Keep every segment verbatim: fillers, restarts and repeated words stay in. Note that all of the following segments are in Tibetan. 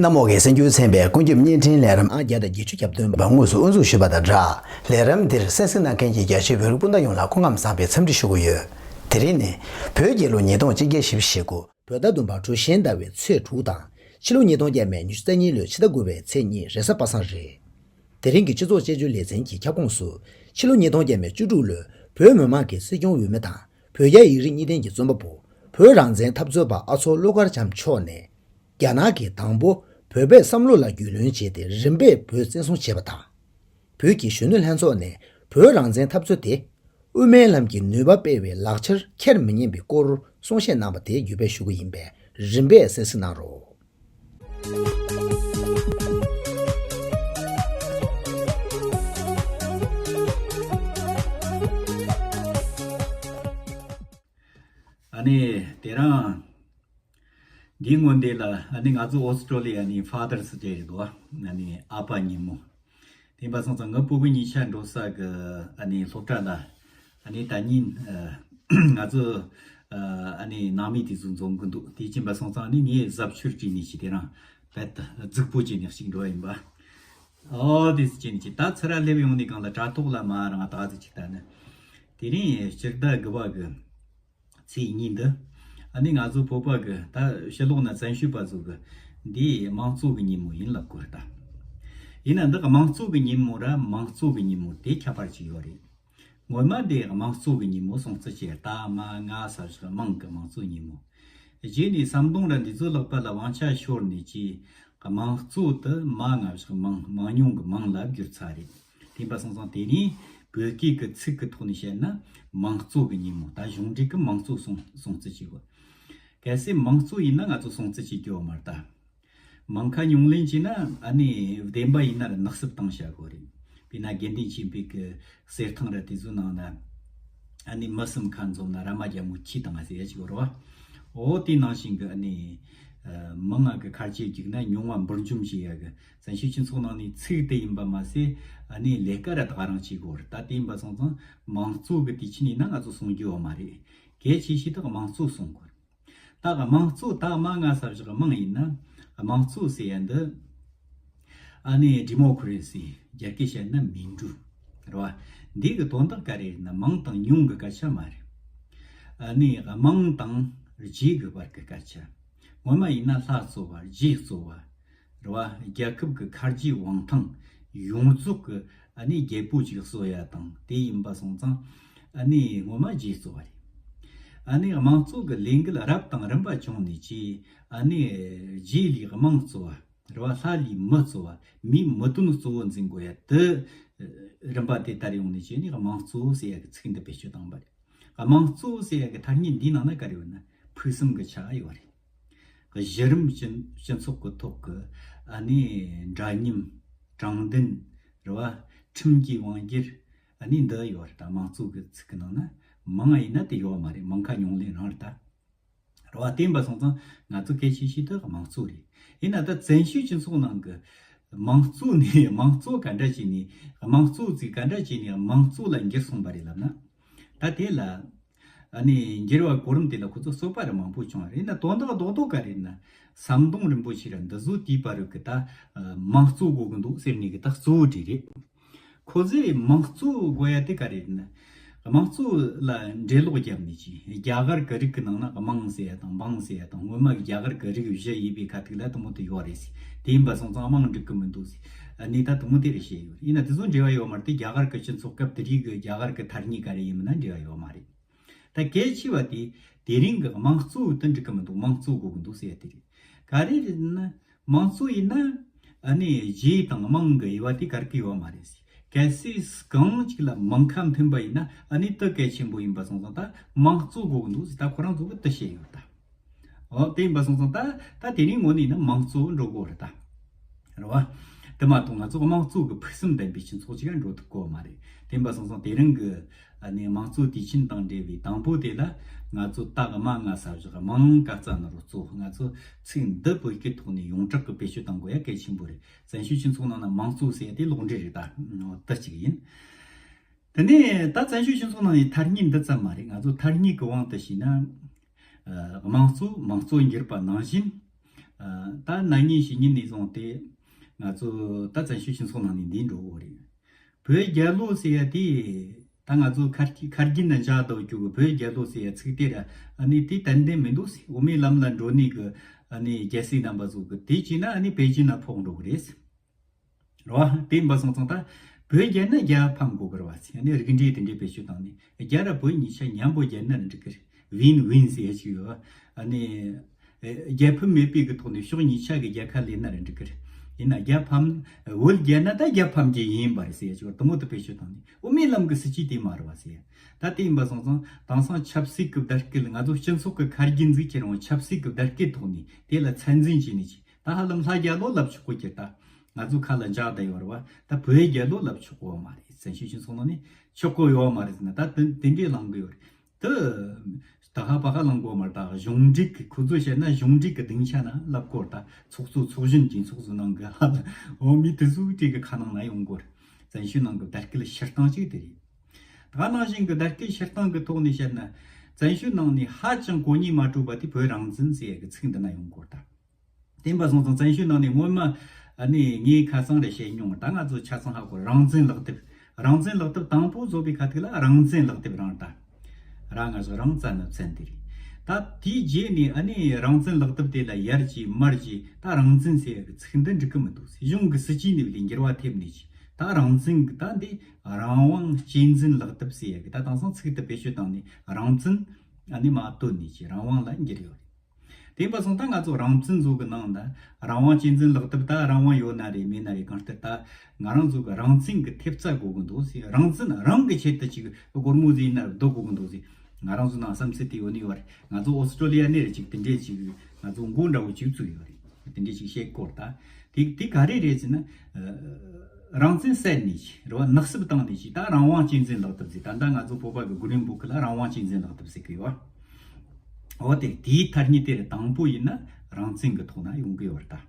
རྔ་མོང་གི་གསར་འགྱུར་ཚན་པའི་ཀུན་ཁྱབ་བརྙན་འཕྲིན་ལས་རིམ་ཨང་བརྒྱ་དང་བརྒྱད་ཅུ་གྱ་བདུན་པ་དངོས་སུ་དབུ་འཛུགས་ཞུས་པ་དང་སྦྲགས། ལས་རིམ་འདིར་གསན་གཟིགས་གནང་མཁན་གྱི་རྒྱ་ཆེའི་བོད་རིགས་སྤུན་ཟླ་ཡོངས་ལ་སྐུ་ཁམས་བཟང་བའི་འཚམས་འདྲི་ཞུ་གི་ཡོད། དེ་རིང་ནི་བོད་རྒྱལ་ལོ་ཉིས་སྟོང་གཅིག་བརྒྱ་བཞི་བཅུ་ཞེ་དགུ། བོད་ཟླ་བདུན་པ་གྲོ་བཞིན་ཟླ་བའི་ཚེས་དྲུག་དང་། ཕྱི་ལོ་ཉིས་སྟོང་བརྒྱ་མེད་ཉི་ཤུ་རྩ་གཉིས་ལོའི་ཕྱི་ཟླ་དགུ་པའི་ཚེས་གཉིས་རེས་གཟའ་པ་སངས་རེད། དེ་རིང་གི་སྤྱི་ཚོགས་དཔྱད་བརྗོད་ལེ་ཚན་གྱི་ཁྱབ་ཁོངས་སུ། ཕྱི་ལོ་ཉིས་སྟོང་བརྒྱ་མེད་བཅུ་དྲུག་ལོའི་བོད་མི་མང་གི་སྲིད་སྐྱོང་འོས་མི་དང་། བོད་རྒྱ་ཡིག་རིགས་གཉིས་ལྡན་གྱི་རྩོམ་པ་པོ། བོད་རང་བཙན་འཐབ་རྩོད་པ་ཨ་མཚོ་བློ་དཀར་བྱམས་མཆོག་ནས། རྒྱ་ནག་གི་དང་པོ་བོད་པའི་བསམ་བློ་ལ་རྒྱུས་ལོན་བྱས་ཏེ་རིམ་པས་བོད་བཙན་བཟུང་བྱས་པ་དང་། བོད་ཀྱི་གཞོན་ནུ་ལྷན་ཚོགས་ནས་བོད་རང་བཙན་འཐབ་རྩོད་དེ། དབུ་མའི་ལམ་གྱི་ནུས་པ་སྤེལ་བའི་ལག་ཆར་ཁྱེར་མི་ཉན་པའི་སྐོར་གསུང་བཤད་གནང་བ་དེ་བརྒྱུད་སྤེལ་ཞུ་གི་ཡིན་པས། རིམ་པས་གསན་གཟིགས་གནང་རོགས། ཨ་ནི་དེ་རིང་འདིའི་སྔོན་དེ་ལ། ཨ་ནི་ང་ཚོ་ཨོ་སི་ཀྲོ་ལི་ཡ་ནི་ཕ་དར་སི་ཌེ་རེད་དོ། ཨ་ནི་ཨ་ཕ་ཉིན་མོ། དེ་ཡིན་པ་སོང་ཙང་ངའི་སྤུ་གུ་གཉིས་ཆ་འགྲོ་ས་གི་ཨ་ནི་སློབ་གྲྭ་ལ། ཨ་ནི་ད་ཉིན་ཨ་ང་ཚོ་ཨ་ནི་ནང་མི་དེ་ཚོ་འཛོམས་གི་འདུག་དེ་ཕྱིན་པ་སོང་ཙང་ཨ་ནི་ངས་གཟབ་མཆོར་བྲིས་ནས་ཅི་དེ་རང་བེད་རྫིག་པོ་བྱས་ནས་ཅིག་འགྲོ་བ་ཡིན་པ། ཨོ་དེ་ཚོ་བྱས་ནས་ཅི་ད་ཚུར་ར་སླེབས་ཡོང་ནས་སྒང་ལ་དྲ་ཐོག་ལ་མ་རང་ད་ཚོ་ཅིག་ལྟ་ན། དེ་རིང་སྤྱི་ཟླ་དགུ་པ་གི་ཚེས་གཉིས་འདི། ཨ་ནི་ང་ཚོ་བོད་པ་གི་ད་ཕྱི་ལོགས་ན་བཙན་བྱོལ་བ་ཚོ་གི་འདི་དམངས་གཙོ་གི་ཉིན་མོ་ཡིན་ལབ་དགོས་རེད་ད། ཡིན་ན་འདི་དམངས་གཙོ་གི་ཉིན་མོ་ར་མང་གཙོ་གི་ཉིན་མོ་དེ་ཁྱད་པར་ཅིག་ཡོད་རེད། སྔོན་མ་འདི་དམངས་གཙོ་གི་ཉིན་མོ་སྲུང་བརྩི་བྱས། ད་མ་ང་ས་བཞག་མང་གི་དམངས་གཙོ་ཉིན་མོ། རྗེས་ནས་ཟམ་གདོང་ར་འདི་ཚོ་ལག་པ་ལ་དབང་ཆ་ཤོར་ནས་ཀྱི་དམངས་གཙོ་དེ་མ་ང་བཞག་མང་མང་ཉུང་གི་མང་ལ་བསྒྱུར་ཚར་རེད། དེ་ཡིན་པ་སོང་ཙང་དེ་ནས་བོད་སྐད་ཀྱི་ཚིག་གི་ཐོག་ནས་བཤད་ན་དམངས་གཙོ་གི་ཉིན་མོ། ད་གཞུང་འབྲེལ་གྱི་དམངས་གཙོ་སྲུང་སྲུང་བརྩི་བྱེད་དགོས། གལ་སྲིད་དམངས་གཙོ་ཡིན་ན་ང་ཚོ་སྲུང་བརྩི་བྱེད་རྒྱུ་ཡོད་མ་རེད་ད། མང་ཁ་ཉུང་ལེན་བྱས་ན་ཨ་ནི་བདེན་པ་ཡིན་ན་ར་ནག་སུབ་བཏང་བྱ་དགོས་རེད། དཔེར་ན་དགེ་འདུན་ཆོས་འཕེལ་གྱི་གསེར་ཐང་ར་དེ་ཚོའི་ནང་ན་ཨ་ནི་མི་གསུམ་ཁ་འཛོམས་ན་ར་མ་རྒྱ་མོ་ཁྱི་དང་ཟེར་ཡ་ཅིག་ཡོད་རེད་བ། འོ་དེ་ནང་བཞིན་གྱི་ཨ་ནི་མང་ང་གི་ཁ་རྗེ་རྒྱུག་ན་ཉུང་བ་འབུར་འཇོམས་བྱེད་ཡ་གི་བཙན་བྱོལ་སྤྱི་ཚོགས་ནང་ནས་ཚིག་དེ་ཡིན་པ་མ་ཟད། ཨ་ནི་ལས་ཀ་ར་དག་རང་བྱེད་དགོས་རེད་ད། དེ་ཡིན་པ་སོང་ཙང་དམངས་གཙོ་གི་དུས་ཆེན་ཡིན་ན་ང་ཚོ་སྲུང་རྒྱུ་ཡོད་མ་རེད། གལ་ཆེ་ཤོས་དེ་དམངས་གཙོ་སྲུང་དགོས་རེད། ད་དམངས་གཙོ་ད་མ་ང་ས་བཞག་མང་ཡིན་ན། དམངས་གཙོ་ཟེར་ཡ་འདི་ཨ་ནི་ཌི་མོ་ཀྲ་སི་རྒྱ་སྐད་བཤད་ན་མིན་འགྲོ་རེད་བ། འདི་གི་དོན་དག་ག་རེ་རེད་ན་མང་དང་ཉུང་གི་སྐད་ཆ་མ་རེད། ཨ་ནི་དམངས་དང་རྗེ་གི་བར་གི་སྐད་ཆ། སྔོན་མ་ཡིན་ན་ལྷ་གཙོ་བ་རྗེ་གཙོ་བ་རེད་བ། རྒྱལ་ཁབ་ཀྱི་ཁ་རྗེ་དབང་ཐང་ཡོངས་རྫོགས་ཀྱི་ཨ་ནི་རྒྱལ་པོ་ཅིག་གཙོ་ཡ་དང་དེ་ཡིན་པ་སོང་ཙང་ཨ་ནི་སྔོན་མ་རྗེ་གཙོ་བ་རེད། ཨ་ནི་དམངས་གཙོ་གི་ལས་འགུལ་རབ་དང་རིམ་པ་བྱུང་ནས་ཀྱི་ཨ་ནི་རྗེ་ལས་དམངས་གཙོ་བ་རེད་བ། ལྷ་ལས་མི་གཙོ་བ། མིས་མི་དོན་གཙོ་བོ་འཛིན་དགོས་ཡ་དེ་རིམ་པ་དེ་ལྟར་ཡོང་ནས་ཀྱི་ནི་དམངས་གཙོ་ཟེར་ཡ་གི་ཚིག་འདི་བེད་སྤྱོད་བཏང་བ་རེད། དམངས་གཙོ་ཟེར་ཡ་གི་ཐ་སྙད་འདིའི་ནང་ན་ག་རེ་ཡོད་ན་ཕུགས་བསམ་གྱི་ཆ་ཡོད་རེད། གཞི་རིམ་སྤྱི་སྤྱི་ཚོགས་ཀྱི་ཐོག་གི་ཨ་ནི་འདྲ་མཉམ། དྲང་བདེན། རེད་བ། ཁྲིམས་ཀྱི་དབང་སྒྱུར། ཨ་ནི་འདི་ཡོད་རེད་ད། དམངས་གཙོ་གི་ཚིག་གི་ནང་ན་མང་ཡིན་ན་དེ་ཡོད་མ་རེད། མང་ཁ་ཉུང་ལེན་རང་རེད་ད། རེད་བ། དེ་ཡིན་པ་སོང་ཙང་ང་ཚོ་གལ་ཆེ་ཤོས་དེ་དམངས་གཙོ་རེད། ཡིན་ན་ད་བཙན་བྱོལ་སྤྱི་ཚོགས་ནང་གི་དམངས་གཙོ་ནས་དམངས་གཙོ་ག་འདྲ་བྱས་ནས་དམངས་གཙོ་ཚིག་ག་འདྲ་བྱས་ནས་དམངས་གཙོ་ལ་འགྱུར་སོང་བ་རེད་ལབ་ན། ད་དེ་ལ་ཨ་ནི་འགྱུར་བ་གོ་རིམ་དེ་ལ་ཁོ་ཚོ་བསོད་པ་རེ་མང་པོ་བྱུང་བ་རེད། ཡིན་ན་དོན་དག་རྡོག་རྡོག་ག་རེད་ན། ཟམ་གདོང་རིན་པོ་ཆེ་ར་འདི་ཚོ་དེའི་བར་གི་ད་དམངས་གཙོ་དགོས་གི་འདུག་ཟེར་ནས་གི་ད་གཙོ་བོ་དེ་རེད། ཁོ་ཚོས་དམངས་གཙོ་དགོས་ཡ་དེ་ག་རེ་རེད་ན། དམངས་གཙོ་ལ་འགྲེལ་ལོག་བརྒྱབ་ནས་ཀྱི་རྒྱ་གར་གི་རིགས་ཀྱི་ནང་ན་དམངས་ཟེར་ཡ་དང་འབངས་ཟེར་ཡ་དང་སྔོན་མ་གི་རྒྱ་གར་གི་རིགས་བཞི་ཡིན་པའི་ཁ་ཐུག་ལ་དེ་མོ་དེ་ཡོད་རེད་ཟེར། དེ་ཡིན་པ་སོང་ཙང་དམངས་འགྲིག་གི་མི་འདུག་ཟེར། ཨ་ནི་ད་དེ་མོ་དེ་རེ་བཤད་ཡོད་རེད། ཡིན་ན་དེ་ཚོ་འབྲེལ་བ་ཡོད་མ་རེད་དེ། རྒྱ་གར་གི་སྤྱི་ཚོགས་སྐབས་དེ་རིགས་གི་རྒྱ་གར་གི་ཐ་སྙད་ག་རེ་ཡིན་མིན་ན་འབྲེལ་བ་ཡོད་མ་རེད། ད་གལ་ཆེ་བ་དེ་དེ་རིང་གི་དམངས་གཙོ་དེ་འགྲིག་གི་མི་འདུག་དམངས་གཙོ་དགོས་གི་འདུག་ཟེར་ཡ་དེ་རེད། ག་རེ་རེད་ན། དམངས་གཙོ་ཡིན་ན་ཨ་ནི་རྗེ་དང་དམངས་གི་དབྱེ་བ་དེ་གར་གི་ཡོད་མ་རེད་ཟེར། གལ་སྲིད་གང་ཅིག་ལ་མང་ཁ་མཐུན་པ་ཡིན་ན་ཨ་ནི་དེ་གལ་ཆེན་པོ་ཡིན་པ་སོང་ཙང་ད་དམངས་གཙོ་དགོས་གི་འདུག་ཟེར། ད་ཁོ་རང་ཚོ་གི་དེ་བཤད་ཡོད་ད། འོ་དེ་ཡིན་པ་སོང་ཙང་ད་ད་དེ་རིང་ངོ་ནས་ནི་དམངས་གཙོ་འགྲོ་དགོས་རེད་ད། རེད་བ། དེ་མ་གཏོགས་ང་ཚོ་དམངས་གཙོ་གི་ཕུགས་བསམ་ལྡན་པའི་སྤྱི་ཚོགས་ཅིག་ཡང་འགྲོ་ཐུབ་ཀྱི་ཡོད་མ་རེད། དེ་ཡིན་པ་སོང་ཙང་དེ་རིང་གི་ཨ་ནི་དམངས་གཙོ་དུས་ཆེན་དང་འབྲེལ་བའི་དང་པོ་དེ་ལ་ང་ཚོ་ད་གི་མ་ང་ས་བཞག་མང་ག་རྩ་ན་རོ་གཙོ། ང་ཚོ་ཚིག་འདི་བོད་སྐད་ཐོག་ནས་ཡོངས་གྲགས་ཀྱི་བེད་སྤྱོད་གཏང་དགོས་ཡ་གལ་ཆེན་པོ་རེད། བཙན་བྱོལ་སྤྱི་ཚོགས་ནང་ན་དམངས་གཙོ་ཟེར་ཡ་དེ་ལོག་འགྲེལ་རེད་ད། དེ་གཅིག་ཡིན། དེ་ནས་ད་བཙན་བྱོལ་སྤྱི་ཚོགས་ནང་ཡི་ཐ་སྙད་འདི་ཙམ་མ་རེད། ང་ཚོ་ཐ་སྙད་ཀྱི་དབང་དུ་བྱས་ན། ཨ། དམངས་གཙོ་དམངས་གཙོ་འགྱུར་བ་ནང་བཞིན། ད་ན་ནིང་ཕྱི་ཉིན་ནས་བཟུང་སྟེ་ང་ཚོ་ད་བཙན་བྱོལ་སྤྱི་ཚོགས་ནང་ནས་འདི་འགྲོ་གི་རེད། བོད་རྒྱལ་ལོ་ཟེར་ཡ་དེ་ད་ང་ཚོ་ཁ་ཁ་རྒྱུན་ན་འཇགས་སྡོད་རྒྱུ་གི་བོད་རྒྱལ་ལོ་ཟེར་ཡ་ཚིག་དེ་ར་ཨ་ནི་དེ་ཏན་ཏན་མི་འདུག་ཟེར། དབུ་མའི་ལམ་ལ་འགྲོ་ནི་གི་ཨ་ནི་རྒྱལ་སྲས་རྣམ་པ་ཚོ་གི་དེ་བྱས་ན་ཨ་ནི་པེ་ཅིན་ན་ཕོག་འགྲོ་གི་རེད་ཟེར། རེད་བ། དེ་ཡིན་པ་སོང་ཙང་ད་བོད་རྒྱལ་ན་རྒྱལ་ཕམ་དགོས་གི་རེད་བ་ཟེར། ཨ་ནི་རིགས་འགྲེ་དེ་འདྲའི་བེད་སྤྱོད་བཏང་ནས་རྒྱ་ར་བོད་གཉིས་ཆ་མཉམ་པོ་རྒྱལ་ན་ར་འགྲིག་གི་རེད། ཝིན་ཝིན་ཟེར་ཡ་ཅིག་ཡོད་བ། ཨ་ནི། རྒྱལ་ཕམ་མེད་པའི་གི་ཐོག་ནས་ཕྱོགས་གཉིས་ཆ་གི་རྒྱལ་ཁ་ལེན་ན་ར་འགྲིག་གི་རེད། ཡིན་ན་རྒྱལ་ཕམ། བོད་རྒྱལ་ན་ད་རྒྱལ་ཕམ་རྒྱུ་ཡིན་པ་རེད་ཟེར་ཡ་ཅིག་ཡོད་བ། དེ་མོ་དེ་བེད་སྤྱོད་བཏང་ནས་དབུ་མའི་ལམ་གི་སྲིད་ཇུས་དེ་མ་རེད་བ་ཟེར་ཡ། ད་དེ་ཡིན་པ་སོང་ཙང་དེང་སང་ཆབ་སྲིད་ཀྱི་བརྡ་སྐད། ང་ཚོ་སྤྱི་ཚོགས་ཀྱི་ཁ་རྒྱུན་ཟིག་ཁྱེར་འོང་། ཆབ་སྲིད་ཀྱི་བརྡ་སྐད་ཐོག་ནས་དེ་ལ་ཚད་འཛིན་བྱས་ནས་ཅིག་ད་ཧ་ལམ་ལྷ་རྒྱལ་ལོ་ལབ་ཆོག་གོ་ཁྱེར། ད་ང་ཚོ་ཁ་ལ་འཇགས་བསྡད་ཡོད་རེད་བ། ད་བོད་རྒྱལ་ལོ་ལབ་ཆོག་གོ་མ་རེད། བཙན་བྱོལ་སྤྱི་ཚོགས་ནང་ནས་ཆོག་གོ་ཡོད་མ་རེད་ཟེར་ན་ད་དེ་དེ་འདྲའི་ལངས་གི་ཡོད་རེད། དེ་ད་ཧ་པ་ཧ་ལངས་གོ་མ་རེད། ད་གཞུང་འབྲེལ་གི་ཁོ་ཚོས་བཤད་ན་གཞུང་འབྲེལ་གི་སྡིངས་ཆ་ན་ལབ་གོ་རེད། ད་ཚོགས་གཙོ་ཚོགས་གཞོན་གྱི་ཚོགས་གཙོ་ནང་གི་ཧ་ལ་འོ་མི་དེ་ཚོའི་གྲས་གི་ཁ་ནང་ན་ཡོང་གོ་རེད། བཙན་བྱོལ་ནང་གི་བརྡ་སྐད་ཕྱིར་བཏང་གཅིག་དེ་རེད། ད་ག་ནང་བཞིན་གི་བརྡ་སྐད་ཕྱིར་བཏང་གི་ཐོག་ནས་བཤད་ན། བཙན་བྱོལ་ནང་ནས་ཧ་ཅང་གོ་ཉིད་མ་གྲུབ་པ་དེ་བོད་རང་བཙན་ཟེར་ཡ་གི་ཚིག་འདི་ན་ཡོང་གོ་རེད་ད། དེ་ཡིན་པ་སོང་ཙང་བཙན་བྱོལ་ནང་ནས་སྔོན་མ་ཨ་ནི་ངས་ཁ་སང་རེ་བཤད་མྱོང་། ད་ང་ཚོ་ཆ་ཚང་ཧ་གོ། རང་བཙན་ལག་དེབ། རང་བཙན་ལག་དེབ་དང་པོ་བཟོ་བའི་ཁ་ཐུག་ལ་རང་བཙན་ལག་དེབ་རང་ད། ར་ང་ཚོ་རང་བཙན་ནི་བཙན་དེ་རེད། ད་དེའི་རྗེས་ནས་ཨ་ནི་རང་བཙན་ལག་དེབ་དེ་ལ་ཡར་གྱིས་མར་གྱིས་ད་རང་བཙན་ཟེར་ཡ་གི་ཚིག་འདི་འགྲིག་གི་མི་འདུག་ཟེར། གཞུང་གི་སྲིད་ཇུས་འདི་ལས་འགྱུར་བ་ཐེབས་ནས་ཀྱི་ད་རང་བཙན་གི་ད་འདི་རང་དབང་གཅེས་འཛིན་ལག་དེབ་ཟེར་ཡ་གི་ད་དེང་སང་ཚིག་དེ་བེད་སྤྱོད་བཏང་ནས་རང་བཙན་ཨ་ནི་མར་བཏོན་ནས་ཀྱི་རང་དབང་ལ་འགྱུར་ཡོད་རེད། དེ་ཡིན་པ་སོང་ད་ང་ཚོ་རང་བཙན་ཚོ་གི་ནང་ད་རང་དབང་གཅེས་འཛིན་ལག་དེབ་ད་རང་དབང་ཡོད་ན་རེད་མེད་ན་རེད། གང་ལྟར་ད་ང་རང་ཚོ་གི་རང་བཙན་གི་ཐེབས་རྩ་དགོས་གི་འདུག་ཟེར། རང་བཙན་རང་གི་ཆེད་དུ་ཅིག་སྒོར་མོ་ཟིན་ན་སྡོད་དགོས་གི་འདུག་ཟེར། ང་རང་ཚོ་ནང་བསམ་ཚུལ་དེ་ཡོད་ནི་ཡོད་རེད། ང་ཚོ་ཨོ་སི་ཀྲོ་ལི་ཡ་ནས་རེད་ཅིག་དེ་འདྲས་ཅིག་ང་ཚོ་མགོ་འདྲ་བོ་ཅིག་བཙུགས་ཡོད་རེད། དེ་འདྲས་ཅིག་བཤད་སྐོར་ད་དེ་དེ་ག་རེ་རེད་ཟེར་ན། རང་བཙན་བསད་ནས་ཅིག་རེད་བ། ནག་སུབ་བཏང་ནས་ཅིག་ད་རང་དབང་གཅེས་འཛིན་ལག་དེབ་ཟེར། ད་ལྟ་ང་ཚོ་བོད་པ་གི་གུ་རིན་པོ་ཁི་ལ་རང་དབང་གཅེས་འཛིན་ལག་དེབ་ཟེར་གི་ཡོད། འོ་དེ་དེའི་ཐ་སྙད་དེ་རེད། དང་པོ་ཡིན་ན་རང་བཙན་གི་ཐོག་ན་ཡོང་གི་ཡོད་རེད་ད།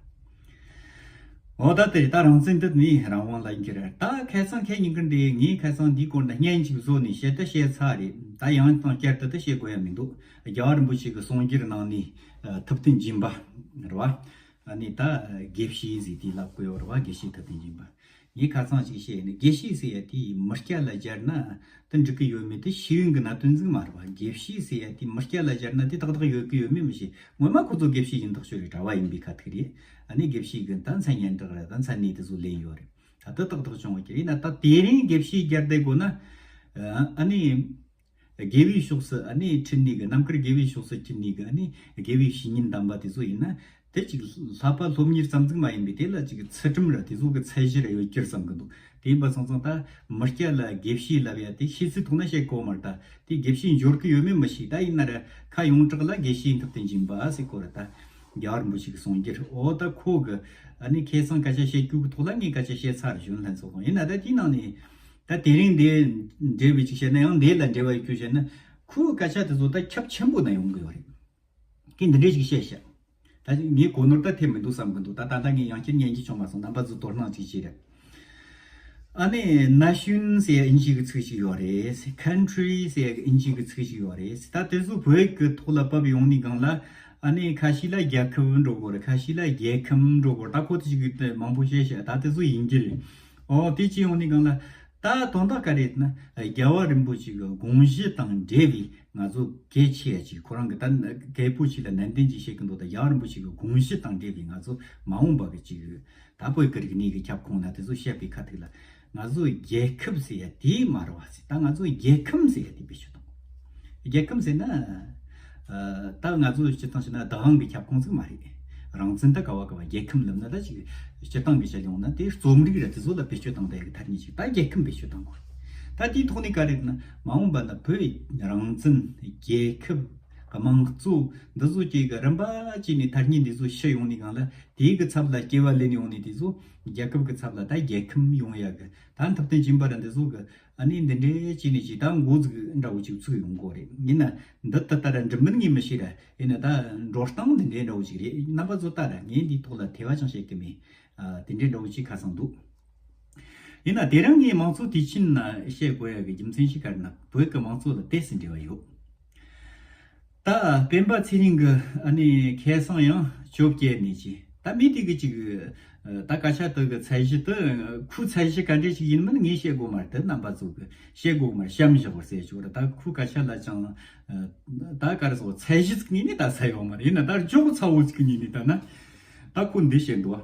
འོ་ད་དེ་ད་རང་བཙན་འདི་ནི་རང་དབང་ལ་འགྱུར་རེད། ད་ཁ་སང་ཁ་ཉིན་གི་འདི་ངས་ཁ་སང་འདིའི་སྐོར་ན་བརྙན་ཅིག་བཟོ་ནས་བཤད་ད་བཤད་ཚར་རེད། ད་ཡང་དང་བསྐྱར་དུ་ད་བཤད་དགོས་ཡ་མི་འདུག་རྒྱལ་བ་རིན་པོ་ཆེ་གི་གསུང་སྒྱུར་ནང་ནས་ཐུབ་བསྟན་སྦྱིན་པ་རེད་བ། ཨ་ནི་ད་དགེ་བཤེས་ཟེར་དེ་ལབ་དགོས་ཡོད་རེད་བ། དགེ་བཤེས་ཐུབ་བསྟན་སྦྱིན་པ། ངས་ཁ་སང་ཅིག་བཤད་ཡིན། དགེ་བཤེས་ཟེར་ཡ་དེ་མི་སྐྱ་ལ་སྦྱར་ན་དེ་འགྲིག་གི་ཡོད་མེད་དེ་ཤེས་ཡོན་གྱི་གནད་དོན་ཟིག་མ་རེད་བ། དགེ་བཤེས་ཟེར་ཡ་དེ་མི་སྐྱ་ལ་སྦྱར་ན་དེ་ཏག་ཏག་ཡོད་གི་ཡོད་མེད་མི་ཤེས། ངོ་མ་ཁོ་ཚོ་དགེ་བཤེས་ཡིན་ཐག་ཆོད་རེད། གྲྭ་བ་ཡིན་པའི་ཁ་ཐུག་རེད། ཨ་ནི་དགེ་བཤེས་གི་ད་མཚན་སྙན་གྲགས་རེད། ད་མཚན་གནས་དེ་ཚོ་ལེན་ཡོད་རེད། ད་དེ་ཏག་ཏག་བྱུང་བ་ཀྱི་རེད། ཡིན་ན་ད་དེ་རིང་དགེ་བཤེས་སྦྱར་བསྡད་དགོས་ན་ཨ་ནི། དགེ་བའི་ཕྱོགས་སུ་ཨ་ནི་ཁྲིད་ནི་གི། རྣམ་དཀར་དགེ་བའི་ཕྱོགས་སུ་ཁྲིད་ནི་གི་ཨ་ནི་དགེ་བའི་བཤེས་གཉེན་དམ་པ་དེ་ཚོ་ཡིན་ན། དེ་ཅིག་བསླབ་པ་སློབ་གཉེར་ཙམ་ཟིག་མ་ཡིན་པའི་དེ་ལ་ཅིག་ཚུལ་ཁྲིམས་ར་དེ་ཚོ་གི་ཚད་གཞི་ར་ཡོད་རྒྱུར་བསམ་གི་འདུག་དེ་ཡིན་པ་སོང་ཙང་ད་མི་སྐྱ་ལ་དགེ་བཤེས་ལབ་ཡ་དེ་ཤེས་ཚུལ་ཐོག་ན་བཤད་གོ་མ་རེད། ད་དེ་དགེ་བཤེས་འབྱོར་གི་ཡོད་མེད་མི་ཤེས། ད་ཡིན་ན་ར་ཁ་ཡོངས་གྲགས་ལ་དགེ་བཤེས་ཐུབ་བསྟན་སྦྱིན་པ་ཟེར་གོ་ར། ད་རྒྱལ་བ་རིན་པོ་ཆེ་གི་གསུང་སྒྱུར་འོ་ད་ཁོ་གི་ཨ་ནི་ཁ་སང་སྐད་ཆ་བཤད་རྒྱུ་གི་ཐོག་ལ་ངས་སྐད་ཆ་བཤད་ཚར་རེད། གཞོན་ལྷན་ཚོགས་དང་ཡིན་ན་ད་དེའི་ནང་ནས། ད་དེ་རིང་འདི་འབྲེལ་བའི་ཅིག་བཤད་ན་ཡང་འདི་ལ་འབྲེལ་བ་ཡོད་རྒྱུ་བཤད་ན། ཁོའི་སྐད་ཆ་དེ་ཚོ་ད་ཁྱབ་ཆེན་པོ་ན་ཡོང་གི་ཡོད་རེད། ཁྱེད་འདི་འདྲས་ཅིག་བཤད་ཤག་ད་ངས་གོ་ནོར་ད་ཐེབས་མི་འདུག་བསམ་གི་འདུག་ད་ད་ལྟ་ངས་ཡང་བསྐྱར་ཉན་གྱི་བྱུང་མ་སོང་། རྣམ་པ་ཚོ་དོ་སྣང་ཅིག་བྱེད་རེད། ཨ་ནི་ན་ཤུན་ཟེར་ཡ་ཨིན་ཇི་གི་ཚིག་ཅིག་ཡོད་རེད། ཁན་ཊི་རི་ཟེར་ཡ་ཨིན་ཇི་གི་ཚིག་ཅིག་ཡོད་རེད། ད་དེ་ཚོ་བོད་ཀྱི་ཐོག་ལ་བབས་ཡོང་ནི་སྒང་ལ། ཨ་ནི་ཁ་ཤས་ལ་རྒྱལ་ཁབ་འགྲོ་དགོས་རེད། ཁ་ཤས་ལ་རྒྱལ་ཁམས་འགྲོ་དགོས་རེད། ད་ཁོ་ཚོ་ཅིག་མང་པོ་བཤད་ཤག་ད་དེ་ཚོ་ཡིན་གྱི་རེད། ཨོ་དེ་ཅི་ཡོང་ནི་སྒང་ལ། ད་དོན་དག་ག་རེ་ཡིན་ན་རྒྱལ་བ་རིན་པོ་ཆེ་གི་དགོངས་གཞི་དང་འབྲེལ་བའི་ང་ཚོ་གལ་ཆེ་ཡ་ཅིག་ཁོ་རང་གི་ད་གལ་པོ་ཅིག་ལ་ནན་ཏན་ཅིག་བཤད་གི་འདུག་ད་རྒྱལ་བ་རིན་པོ་ཆེ་གི་དགོངས་གཞི་དང་འབྲེལ་བའི་ང་ཚོ་མ་འོངས་པ་གི་ཅིག་ད་བོད་ཀྱི་རིག་གནས་ཀྱི་ཁྱབ་ཁོངས་ན་དེ་ཚོ་བཤད་པའི་ཁ་ཐུག་ལ། ང་ཚོ་རྒྱལ་ཁབ་ཟེར་ཡ་དེ་མ་རེད་བ་ཟེར། ད་ང་ཚོ་རྒྱལ་ཁམས་ཟེར་ཡ་དེ་བེད་སྤྱོད་གཏོང་། རྒྱལ་ཁམས་ཟེར་ན། ཨ། ད་ང་ཚོ་སྤྱིར་བཏང་བྱས་ན་བདག་དབང་གི་ཁྱབ་ཁོངས་ཟིག་མ་རེད། རང་བཙན་ད་ག་བ་ག་བ། རྒྱལ་ཁམས་ལབ་ན་ད་ཅིག་སྤྱིར་བཏང་གི་བཤད་ཡོང་ན་དེ་རྩོམ་རིག་ར་དེ་ཚོ་ལ་བེད་སྤྱོད་བཏང་བསྡད་ཡ་གི་ཐ་སྙད་ཅིག་ད་རྒྱལ་ཁམས་བེད་སྤྱོད་བཏང་དགོས། ད་དེའི་ཐོག་ནས་ག་རེ་ན་མ་འོངས་པ་ན་བོད་རང་བཙན། རྒྱལ་ཁབ། དམངས་གཙོ། འདི་ཚོ་ཅིག་གི་རིམ་པ་བྱས་ནས་ཐ་སྙད་འདི་ཚོ་ཕྱི་ཡོང་ནས་སྒང་ལ། དེའི་གི་ཚབ་ལ་སྐྱེ་བ་ལེན་ཡོང་ནས་དེ་ཚོ་རྒྱལ་ཁབ་གི་ཚབ་ལ་ད་རྒྱལ་ཁམས་ཡོང་ཡ་གི་ད་ཐུབ་བསྟན་སྦྱིན་པ་ར་འདི་ཚོ་གི་ཨ་ནི་འདི་འདྲའི་བྱས་ནས་ཅིག་ད་འགོ་ཟིག་འདྲ་བོ་ཅིག་ཚུགས་ཡོང་གོ་རེད། ཡིན་ན་འདི་ད་ལྟ་ར་འགྲིག་མིན་ངས་མི་ཤེས་ར། ཡིན་ན་ད་འགྲོ་སྟངས་འདི་འདྲའི་འདྲ་བོ་ཅིག་རེད། རྣམ་པ་ཚོ་ལྟ་ར། ངས་འདིའི་ཐོག་ལ་དེ་བ་ཅང་བཤད་གི་མེད། ཨ། དེ་འདྲའི་འདྲ་བོ་ཅིག་ཁ་སང་འདུག་ཡིན་ན་དེ་རིང་ངས་མང་གཙོ་དུས་ཆེན་ན་བཤད་དགོས་ཡ་གི་རྒྱུ་མཚན་ཞིག་ག་རེ་ན་བོད་ཀྱི་མང་གཙོ་ལ་ཏོག་ཙམ་འབྲེལ་བ་ཡོད། ད་ ད་སྤེན་པ་ཚེ་རིང་གི་ཨ་ནི་ཁ་སང་ཡང་བཅོ་བརྒྱད་ནས་ཀྱི་ད་མི་དེ་གི་ཅིག་ད་སྐད་ཆ་དེ་གི་ཚད་གཞི་དེ་ཁོའི་ཚད་གཞི་ག་འདྲ་ཞིག་ཡིན་མིན་ངས་བཤད་དགོས་མ་རེད། དེ་རྣམ་པ་ཚོ་གི་བཤད་དགོས་མ་རེད། གཤམ་བཞག་པར་ཟེར་ཆོག་རེད། ད་ཁོའི་སྐད་ཆ་ལ་ཅང་ད་ག་རེ་ཟེར། ཚད་གཞི་ཟིག་ནས་ནི་ད་ཚད་ཡོད་མ་རེད། ཡིན་ན་ད་འཇོག་ཚ་བོ་ཟིག་ནས་ནི་ད་ན་ད་ཁོ་འདི་བཤད་འདུག་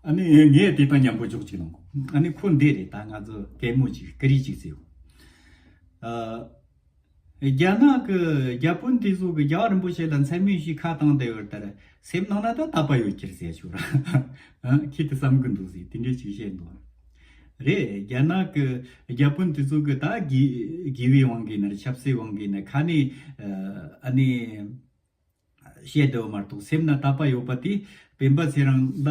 ཨ་ནི་ངས་དེ་དང་མཉམ་པོ་འཇོག་ཅིག་གནང་གོ་ཨ་ནི་ཁོ་འདི་རེད། ད་ང་ཚོ་གད་མོ་ཅིག་ཀི་རི་ཅིག་ཟེར་ཡོད། རྒྱ་ནག་གི་རྒྱ་དཔོན་དེ་ཚོ་གི་རྒྱལ་བ་རིན་པོ་ཆེ་ལ་མཚན་སྨད་ཞིག་ཁ་བཏང་བསྡད་ཡོད་ལྟར་སེམས་ནང་ན་ད་དད་པ་ཡོད་ཀྱི་རེད་ཟེར་ཞུ་ར། ཁྱེད་དེ་བསམ་གི་འདུག་ཟེར་དེ་འདྲས་ཅིག་བཤད་འདུག་རེད། རྒྱ་ནག་གི་རྒྱ་དཔོན་དེ་ཚོ་གི་ད་དགེ་དགེ་བའི་དབང་གིས་ན་རེད། ཆབ་སྲིད་དབང་གིས་ན་ཁ་ནས་ཨ་ནི་བཤད་བསྡད་པ་མ་གཏོགས་སེམས་ན་དད་པ་ཡོད་པ་དེ་སྤེན་པ་ཚེ་རིང་ལ་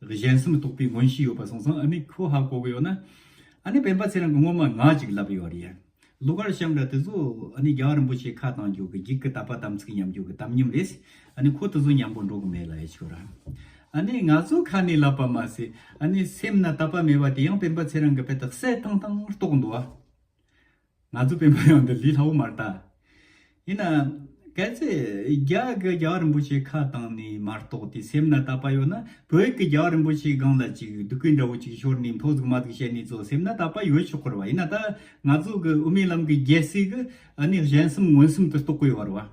གཞན་སེམས་རྟོགས་པའི་མངོན་ཤེས་ཡོད་པ་སོང་ཙང་ཨ་ནི་ཁོ་ཧ་གོ་གི་ཡོད་ན། ཨ་ནི་སྤེན་པ་ཚེ་རིང་གི་ངོ་མ་ང་ཅིག་ལབ་ཡོད་རེད། ལོ་གར་ཤམ་ར་དེ་ཚོ་ཨ་ནི་རྒྱལ་བ་རིན་པོ་ཆེ་ཁ་བཏང་རྒྱུ་གི་རྒྱུག་གི་དད་པ་དམ་ཚིག་ཉམས་རྒྱུ་གི་དམ་ཉམས་རེད། ཨ་ནི་ཁོ་དེ་ཚོ་མཉམ་པོ་འགྲོ་གི་མེད་ལ་ཡ་ཆོ་ར། ཨ་ནི་ང་ཚོ་ཁ་ནས་ལབ་པ་མ་ཟད་ཨ་ནི་སེམས་ན་དད་པ་མེད་པ་དེ་ཡང་སྤེན་པ་ཚེ་རིང་གི་དཔེ་དག་གསལ་ཐང་ཐང་རྟོགས་འདུག་ཨ། ང་ཚོ་སྤེན་པ་ཡང་འདི་ལས་སླ་བོ་མ་རེད་ད། ཡིན་ན། གལ་སྲིད་རྒྱ་གི་རྒྱལ་བ་རིན་པོ་ཆེ་ཁ་བཏང་ནས་མ་གཏོགས་དེ་སེམས་ན་དད་པ་ཡོད་ན་བོད་ཀྱི་རྒྱལ་བ་རིན་པོ་ཆེའི་སྒང་ལ་ཅིག་སྡུག་གུ་འདྲ་བོ་ཅིག་ཤོར་ནས་མཐོ་ཟིག་དམའ་ཟིག་བཤད་ནས་ཚོ་སེམས་ན་དད་པ་ཡོད་ཆོག་གི་རེད་བ། ཡིན་ན་ད་ང་ཚོ་གི་དབུ་མའི་ལམ་གི་རྒྱལ་སྲས་གི་ཨ་ནི་གཞན་སེམས་མངོན་སུམ་དུ་རྟོགས་གི་ཡོད་རེད་བ།